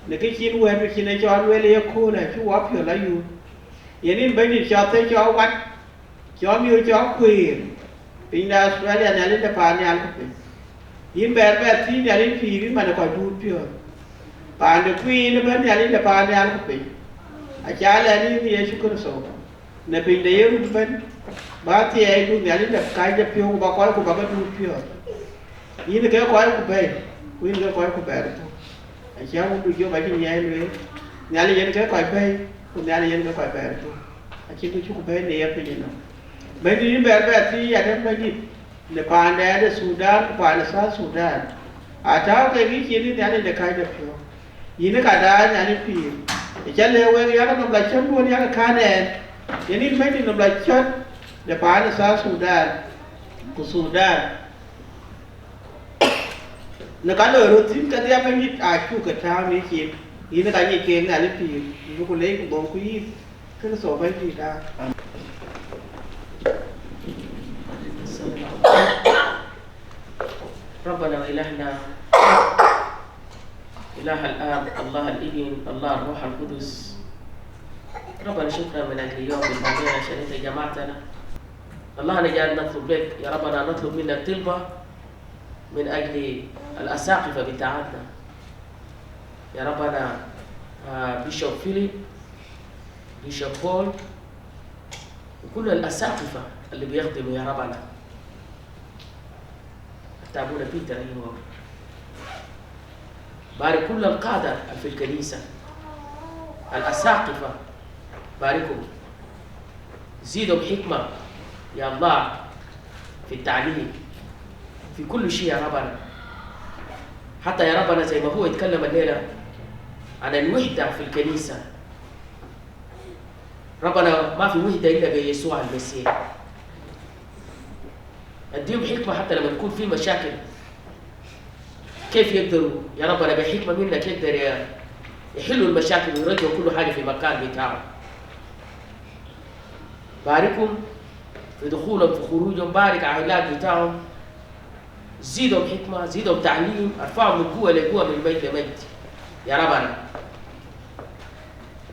në kë cïn wɛ̈t cïn ë cɔl lueel ë yeköölë, acï wɔ piɔ̈l ayuur. Yen yïn Bɛ̈nydït cɔk thiëëc, cɔk wat, cɔk miööc, cɔk kuëër piny de Australia, Nhialic de paannhial ku piny. Yïn bɛɛr bɛ thiëëc, Nhialic pïïr, yïn man ë kɔc duut piɔ̈ɔ̈th. Paan de kuiin ëbɛ̈n, Nhialic de paannhial ku piny, aca lɛ̈k yïn Yecu Kërtho në piny de ye run ëbɛ̈n, bä thiɛɛidu Nhialic de kääc de piɔ̈u, ku bä kɔcku bä ke duut piɔ̈ɔ̈th. Yïn ke kɔcku bɛ̈i, ku yïn ke kɔcku bɛɛr thök. Acie wun du jök acï nyiɛɛi lueel, Nhialic yen ke kɔc bɛ̈i, ku Nhialic yen ke kɔc bɛɛr thök. Acïn kë cuk bɛ̈i në ye piny ënɔɔnë. Bɛ̈nydït, yïn bɛɛr bɛ thiëëc, adɛ̈ Bɛ̈nydït, në paandɛn de Thudan ku paan de South Sudan, atääu kek yï cin, yïn Nhialic de kääc de piɔ̈u. Yïn ë ka daai, Nhialic pïïr, ë ca lɛ̈k wek, yak nɔm la cötduön, yak kän ɛn, yen yïn Bɛ̈nydït nɔm la cöt de paan ë South Sudan ku Thudan. Në ka loi röt thïn kedhie, Bɛ̈nydït, acuk ke tääu në yï cin. Yïn ë ka nyic keek, Nhialic pïïr, yïn ku leec ku dhom ku yïth. Kërtho Bɛ̈nydït, amen. ربنا وإلهنا، إله الآب، الله الابن، الله الروح القدس. ربنا، شكرا من أجل يوم البعدين عشان أنت جمعتنا. الله، أنا جاي نطلب لك يا ربنا، نطلب منك طلبة من أجل الأساقفة بتاعتنا. يا ربنا، آه، بيشوب فيليب، بيشوب بول، وكل الأساقفة اللي بيخدموا يا ربنا. حتى أبونا بيتر، أيوة. بارك كل القادة في الكنيسة، الأساقفة، باركهم، زيدهم حكمة يا الله في التعليم، في كل شيء يا ربنا. حتى يا ربنا زي ما هو يتكلم الليلة عن الوحدة في الكنيسة، ربنا، ما في وحدة إلا بيسوع المسيح. اديهم حكمة حتى لما تكون في مشاكل، كيف يقدروا يا ربنا بحكمة منك يقدر ي-، يحلوا المشاكل ويرجعوا كل حاجة في مكان بتاعه. باركهم في دخولهم، في خروجهم، بارك عائلات بتاعهم، زيدهم حكمة، زيدهم تعليم، ارفعهم من قوة لقوة، من مجد لمجد يا ربنا.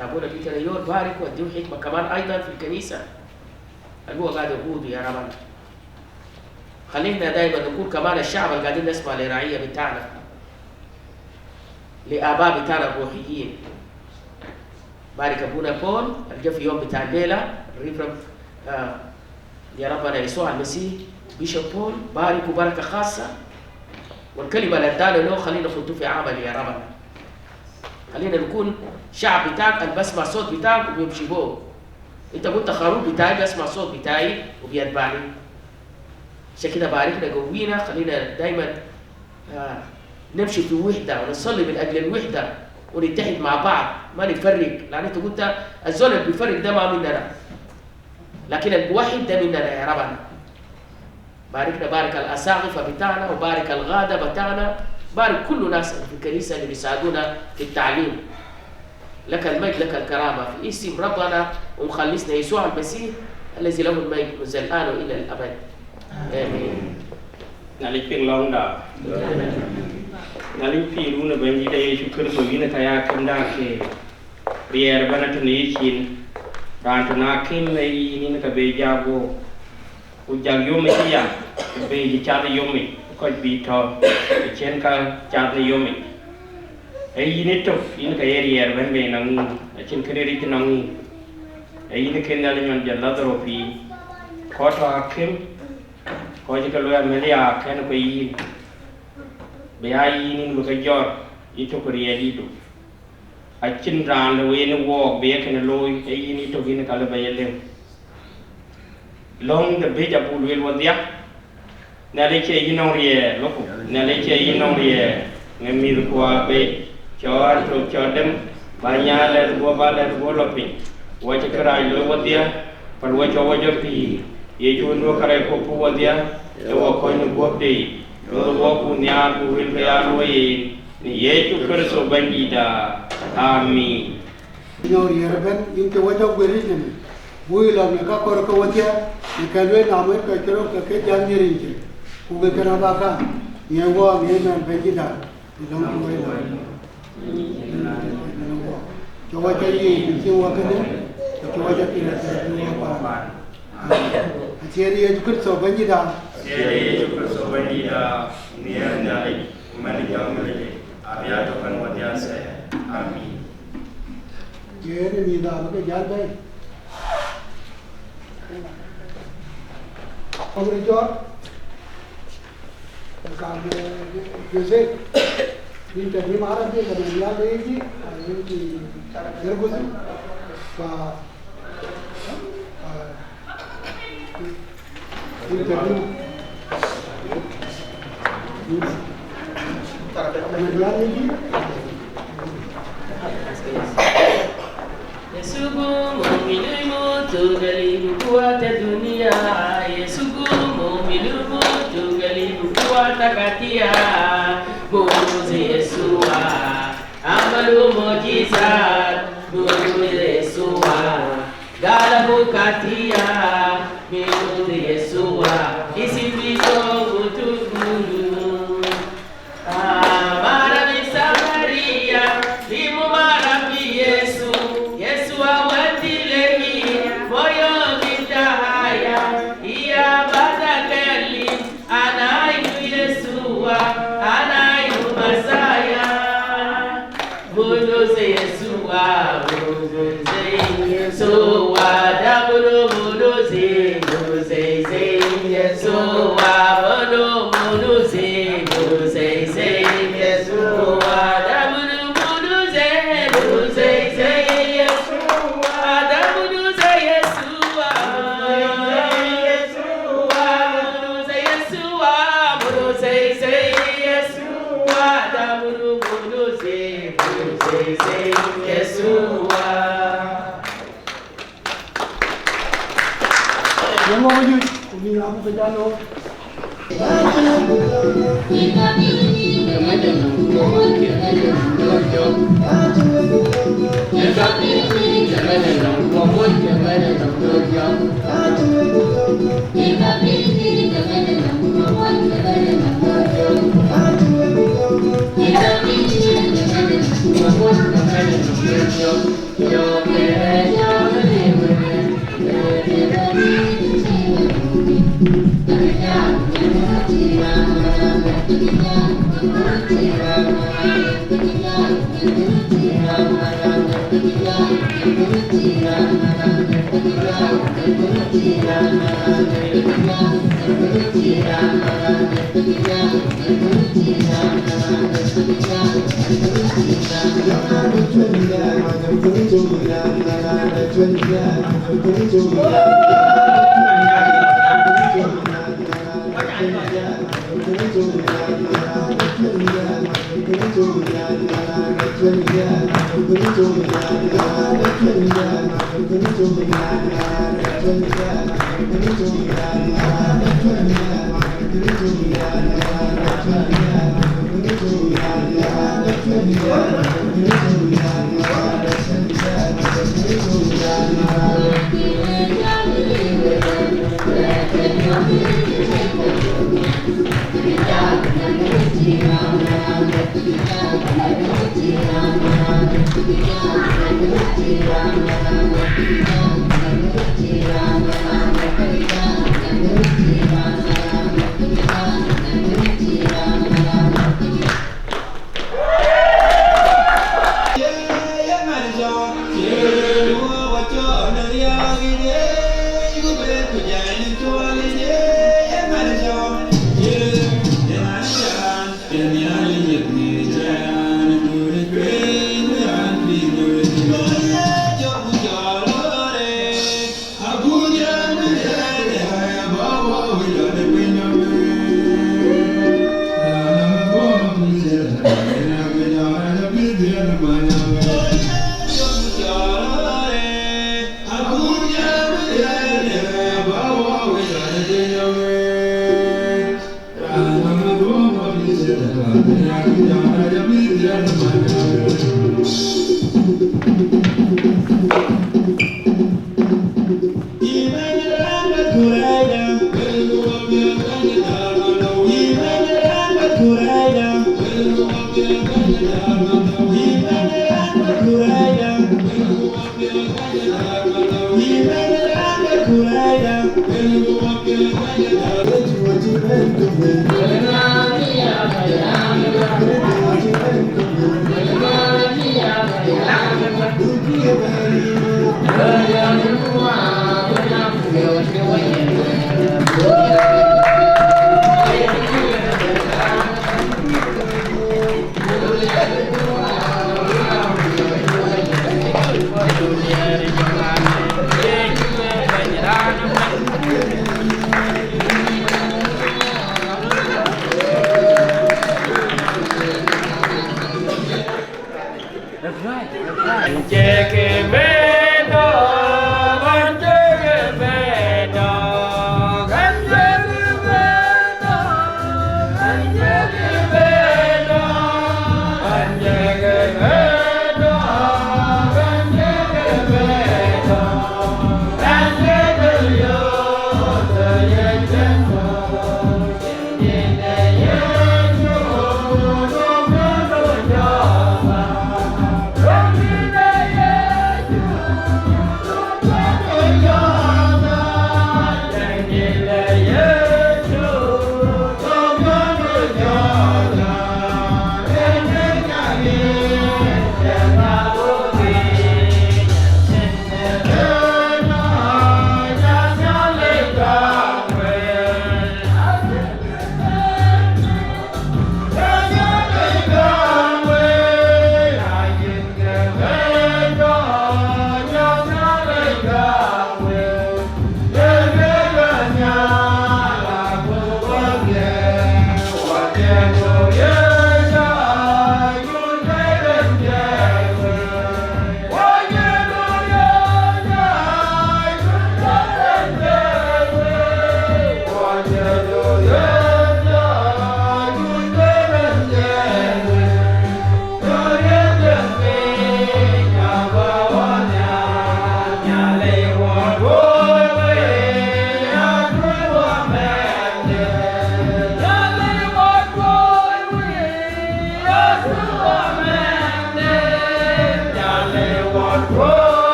أبونا بيتر يور، بارك واديهم حكمة كمان أيضًا في الكنيسة اللي هو قاعد يقوده يا ربنا. خلينا دايمًا نكون كمان الشعب اللي قاعدين نسمع للرعية بتاعنا، لآباء بتاعنا الروحيين. بارك أبونا بول، الجا في يوم بتاع الليلة، الريفرنت، آه، يا ربنا يسوع المسيح، بيشوب بول، باركه بركة خاصة، والكلمة اللي ادانا له خلينا نخطه في عمل يا ربنا. خلينا نكون شعب بتاعك اللي بسمع صوت بتاعك وبيمشي بيه. انت قلت: "خروف بتاعي بيسمع صوت بتاعي وبيتبعني". عشان كده باركنا، قوينا، خلينا دايمًا، آه، نمشي في وحدة ونصلي من أجل الوحدة ونتحد مع بعض، ما نفرق، لأن انت قلت: "الزول اللي بيفرق ده ما مننا". لكن الوحيد ده مننا يا ربنا. باركنا، بارك الأساقفة بتاعنا، وبارك القادة بتاعنا، بارك كل الناس اللي في الكنيسة اللي بيساعدونا في التعليم. لك المجد، لك الكرامة، في اسم ربنا ومخلصنا يسوع المسيح الذي له المجد منذ الآن وإلى الأبد. آمين. Nhialic piŋ lɔ̈ŋda. Nhialic pïïr wun ë Bɛ̈nydït Yecu Kërtho, yïn ë ka ya akïmda ke riɛɛr ëbɛ̈n atɔ̈ në yï cin. Raan tɔ̈ në akïm ë yïn, yïn ë ka be jak guɔ̈p. Ku jak yom ë cï ya, ku be cï cath ë yom yic, kɔc bï tɔ̈ ë cïn ka cath në yom yic. Ee yïn ë tök, yïn ka ye riɛɛr bɛ̈n bei nɔŋ yïn, acïn kë ril cï nɔŋ yïn. Ee yïn ë kën Nhialic nyɔn jɔt Ladharo pïïr. Kɔc tɔ̈ akïm, kɔc cï ke luɔi amëlia kɛ̈n ku yïn. Bï aa yïn, yïn bï ke jɔt, yï tök ë riɛɛr yïdu. Acïn raan lëu yen ë wɔɔk bï ye kënë looi, ee yïn yï tök yïn ka lëu ba ye lëu. Lɔ̈ŋ de bëc abuk lueel wɔdhia, Nhialic cie yï nɔŋ riɛɛr, loku, Nhialic cie yï nɔŋ riɛɛr, ŋɛ mïthkua bei, cɔɔr tök cɔɔr dem, ba nyaai lɛ̈th guɔ, ba lɛ̈th guɔ lɔ piny, wɔ cï kërac looi wɔdhia, päl wɔ cɔ wɔ jɔ pïïr, Yecu wën duɔ̈k kärɛc kɔ̈k puk wɔdhia, ee wɔ kɔc në guɔ̈p de yic, luɔth wɔ ku nhiaar ku wël ke ya luɔi yen, në Yecu Kërtho Bɛ̈nydïtda. Amin. Nyɔk riɛɛr ëbɛ̈n, yïn cï wɔ jɔ guëër yic nɛn, buk yï lɔ në ka kɔɔr ke wɔdhia, në kë lueel na mɔc kɔc ke röt ke ke jam nhiëër yïn cin. Ku ke kënë abä kaŋ ŋiɛc wɔ ŋiɛc nɔn Bɛ̈nydït däŋ, ë lɔ̈ŋ cï wɔ lɔ. Cï wɔ cä yiëc, cï wɔ kënë, cï wɔ cä piŋ athɛɛr cï wɔ paan. Acie Yecu Kërtho Bɛ̈nydït däŋ. Acie Yecu Kërtho Bɛ̈nydït däŋ, nhiëër Nhialic, ku man ë jɔŋ Nhialic, abï a tök ɣɛn wädhia athɛɛr. Amin. Yen ë mïth abä ke jäl bɛ̈ɛ̈i. Kɔ̈k röt jɔt. Ka Joseph, yïn tɛ̈ bï mar adï ka bï nhial de yic, ayïn cï Jerguthi, ka, ka, yïn tɛ̈ bï, yïn tɛ̈ bï nhial de yic. Yesu gumu milumu tugali bukuata dunia. Yesu gumu milumu tugali bukuata katia. Muzi Yesua, amalu mujizat. Muzi Yesua, galabu katia. Muzi Yesua, isipito gutugulu. Mara ni Samaria, limu mara fi Yesu. Yesu awati lehi, moyo mitahaya. Iya bata keli, anaitu Yesua, anaitu Masaya. Buduzi Yesua, buduzi Yesua, da budu buduzi, buduzi Yesua, budu buduzi, buduzi Yesua, da budu buduzi, buduzi Yesua, da buduzi Yesua, buduzi Yesua, buduzi Yesua.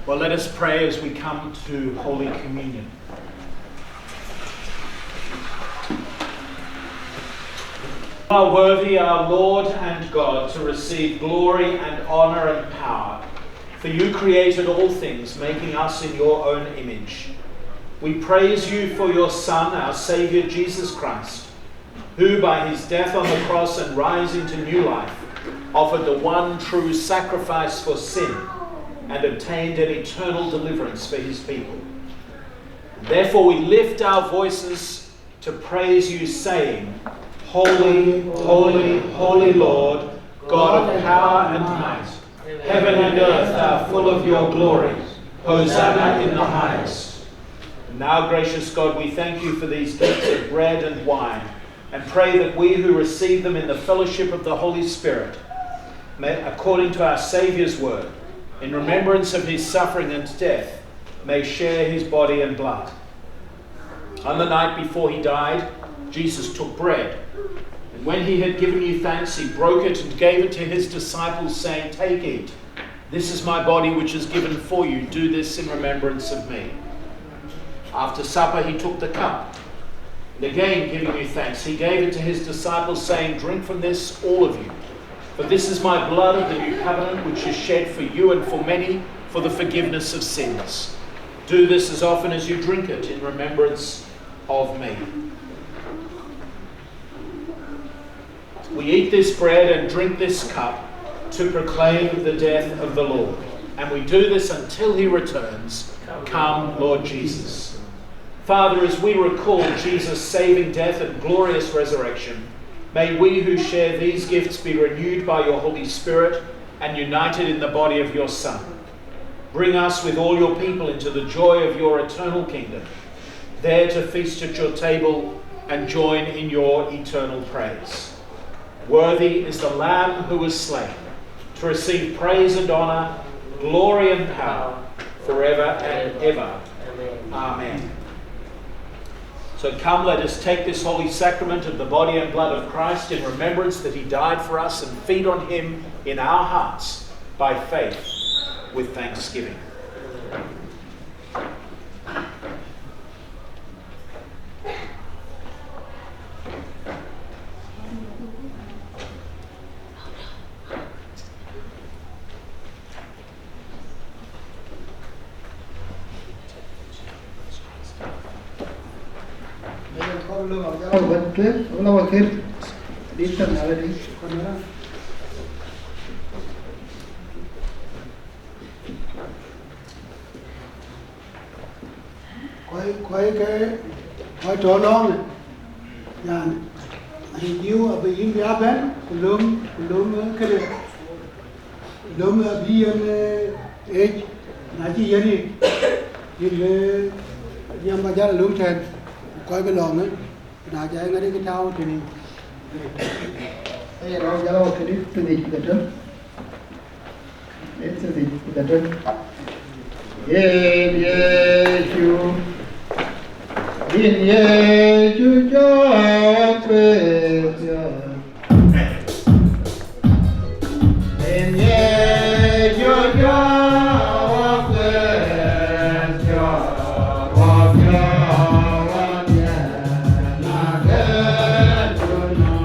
Well, let us pray as we come to Holy Communion. You are worthy, our Lord and God, to receive glory and honor and power, for you created all things, making us in your own image. We praise you for your Son, our Savior Jesus Christ, who by his death on the cross and rising to new life offered the one true sacrifice for sin and obtained an eternal deliverance for his people. Therefore we lift our voices to praise you, saying, "Holy, holy, holy Lord, God of power and might, heaven and earth are full of your glory. Hosanna in the highest." And now, gracious God, we thank you for these gifts of bread and wine, and pray that we who receive them in the fellowship of the Holy Spirit may, according to our Saviour's word, in remembrance of his suffering and death, may share his body and blood. On the night before he died, Jesus took bread, and when he had given you thanks, he broke it and gave it to his disciples, saying, "Take, eat. This is my body, which is given for you. Do this in remembrance of me." After supper, he took the cup, and again giving you thanks, he gave it to his disciples, saying, "Drink from this, all of you, for this is my blood of the new covenant, which is shed for you and for many for the forgiveness of sins. Do this as often as you drink it in remembrance of me." We eat this bread and drink this cup to proclaim the death of the Lord, and we do this until he returns. Come, Lord Jesus. Father, as we recall Jesus' saving death and glorious resurrection, may we who share these gifts be renewed by your Holy Spirit and united in the body of your Son. Bring us with all your people into the joy of your eternal kingdom, there to feast at your table and join in your eternal praise. Worthy is the Lamb who was slain to receive praise and honor, glory and power forever and ever. Amen. So come, let us take this holy sacrament of the body and blood of Christ in remembrance that he died for us and feed on him in our hearts by faith with thanksgiving. Kɔc, kɔc ke, kɔc tɔ̈ lɔ̈ɔ̈ŋ, yani, ayï Jiu abï yïn bï a bɛ̈n, ku löm, ku löm, eh, këde, ku löm, eh, abï yen, eh, ëc, na cï yen yic, yïn bï riɛm ba jäl löm tɛ̈n, ku kɔc bï lɔ̈ɔ̈ŋ, eh, ku na ca ŋäth ke tääu tënë. Ee, rɔt jäl wɔ këdï, tënë cï ke tënë. Yen Yecu, yen Yecu jɔ kueth piɔ̈ɔ̈th. Yen Yecu jɔ kueth piɔ̈ɔ̈th, kueth piɔ̈ɔ̈th, yen akën ku nɔm.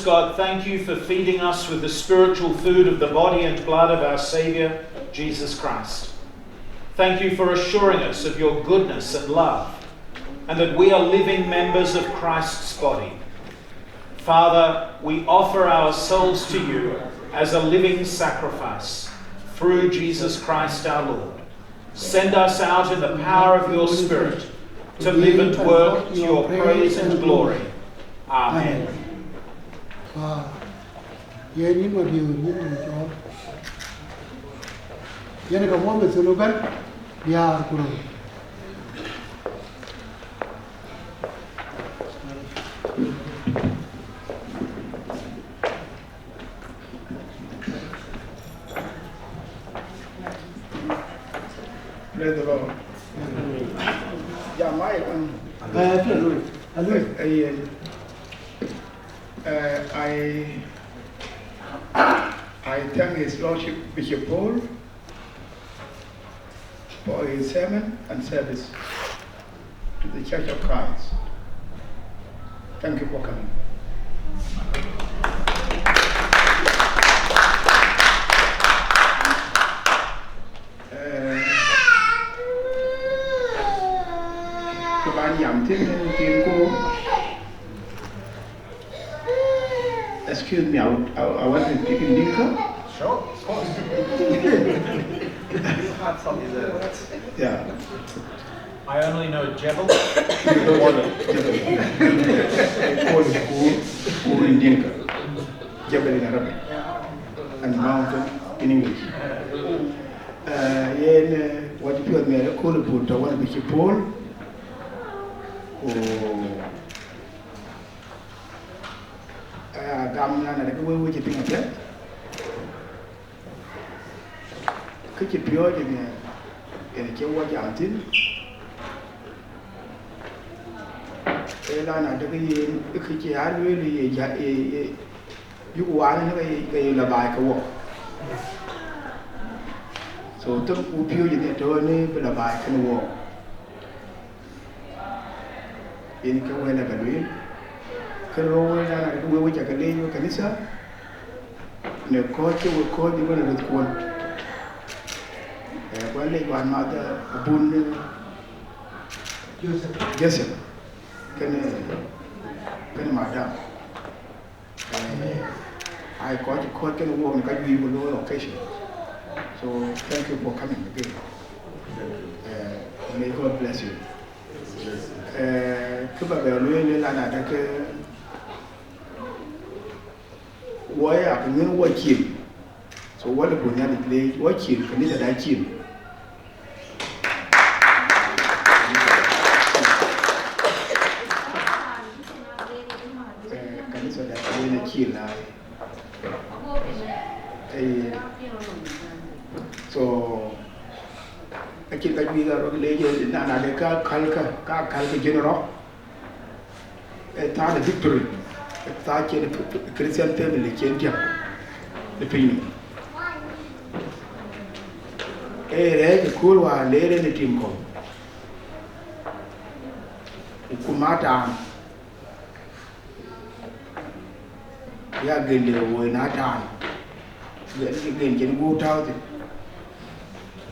God, thank you for feeding us with the spiritual food of the body and blood of our Saviour, Jesus Christ. Thank you for assuring us of your goodness and love, and that we are living members of Christ's body. Father, we offer ourselves to you as a living sacrifice through Jesus Christ our Lord. Send us out in the power of your Spirit to live and work to your praise and glory. Amen. Yen yïn Mathiu, yïn Mathiu cɔɔl. Yen ka muɔ̈th methënë bɛ̈n, diäär ku röör. Praise the Lord. Yeah, my, um, uh, uh, yeah. Uh, I, I thank His Lordship Bishop Paul for his sermon and service to the Church of Christ. Thank you for coming. Eh, kë bän jam thïn, thïn ku, excuse me, I would, I, I want to speak in Dinka. Sure, of course. You have some dessert. Yeah. I only know Jebel. Jebel. Jebel. They call it Kur, Kur in Dinka. Jebel in Arabic. And mountain in English. Uh, yen, uh, wɔ cï piɔ̈ɔ̈th miɛt ë kööl ë pur tɔ̈ wën bï cï pol. Ku, uh, gam na na de ke wek wec cï piŋ apiɛth. Kë cï piɔ̈ɔ̈c ënë, ënë cï wɔ jam thïn, ee la na dek yen, ë kë cï aa lueel ye ja, ye, ye, yuk waan ënë ke ye, ke ye la baai ke wɔ. So, thëm ku piööc ënë tɔ̈ ënë bï la baai kënë wɔ. Yen ke wël ë ka lueel, kë rou wël dan, ke wëu ca ke leec wek kanitha, në kɔc cï wek kɔc ëbën röth kuɔn. Eh, ku alec wänmäth, eh, abun, eh, Joseph. Joseph. Kënë, kënë madam. Eh, ai kɔc, kɔc kënë wok në ka juëc ku looi occasion. So, thank you for coming again. Eh, may God bless you. Eh, kë ba bɛ lueel ë la na dek, eh, wɔ ya kë ŋiɛn wɔ cil. So, wɔ lë bun Nhialic leec, wɔ cil, kanitha da cil. Eh, kanitha da yen acil ai. Eh, so, acïn ka juëc rɔt leec, na, na de ka kälkä, ka kälkä jön rɔt. Eh, thaa de victory, eh, thaa cïn Christian family cïn tiam në piny nɔm. Eh, rɛɛc ë kööl wäär leer en ë tim kɔ̈u. Ku mat taaŋ. Ya gël de woi na taaŋ. Gël, gël cïn gup tääu thïn.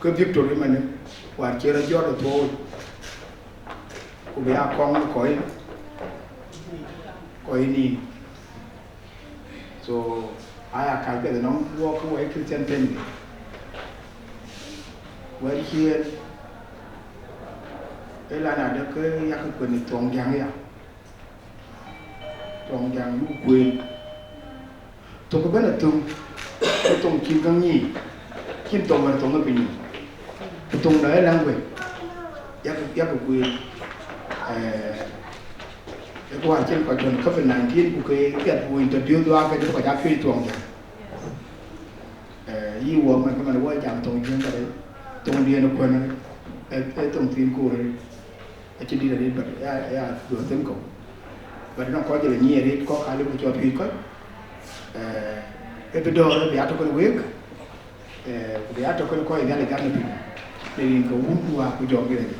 Ke victory manë, wäär cï rɔt jɔt ë thuɔɔu. Ku bï ya kɔŋ kɔc, kɔc nïïm. So, aya kal piɛth ënɔŋ wɔ ke wɔ ye Christian family. Wɛ̈t ciëën, ë la na dek ke yak kuen ë thuɔŋ jäŋ ya. Thuɔŋ jäŋ yuk kuen. Thok ëbɛ̈n athöŋ, ë thoŋ cïn käŋ nyiic, cïn thoŋ wën thoŋ ë piny nɔm. Ku thoŋ dɔ ë language, yak, yak kueen, eh, ë kuaar cïn kɔc tɔ̈ në covid nineteen, ku ke piɛth ku introduce dhuaar ke kɔc aa piööc thuɔŋ jäŋ. Eh, yï wuɔk man, ke man wɔ jam thoŋ Jiëŋ ka rëc, thoŋdiɛn ë kuën, eh, eh, thoŋ thiin koor rëc. Acï dït arëët, but ya, ya duɔ̈ɔ̈r thïn kɔ̈u. But nɔŋ kɔc jël nyic arëët, kɔ̈k aa lëu bï cɔɔt piööc kɔc. Eh, ë bï dɔ̈ɔ̈r ë bï ya tök kën week, eh, ku bï ya tök kën kɔc ë Nhialic gam në piny, në rin ke Wun ku Wät ku Jɔŋdït Lajik.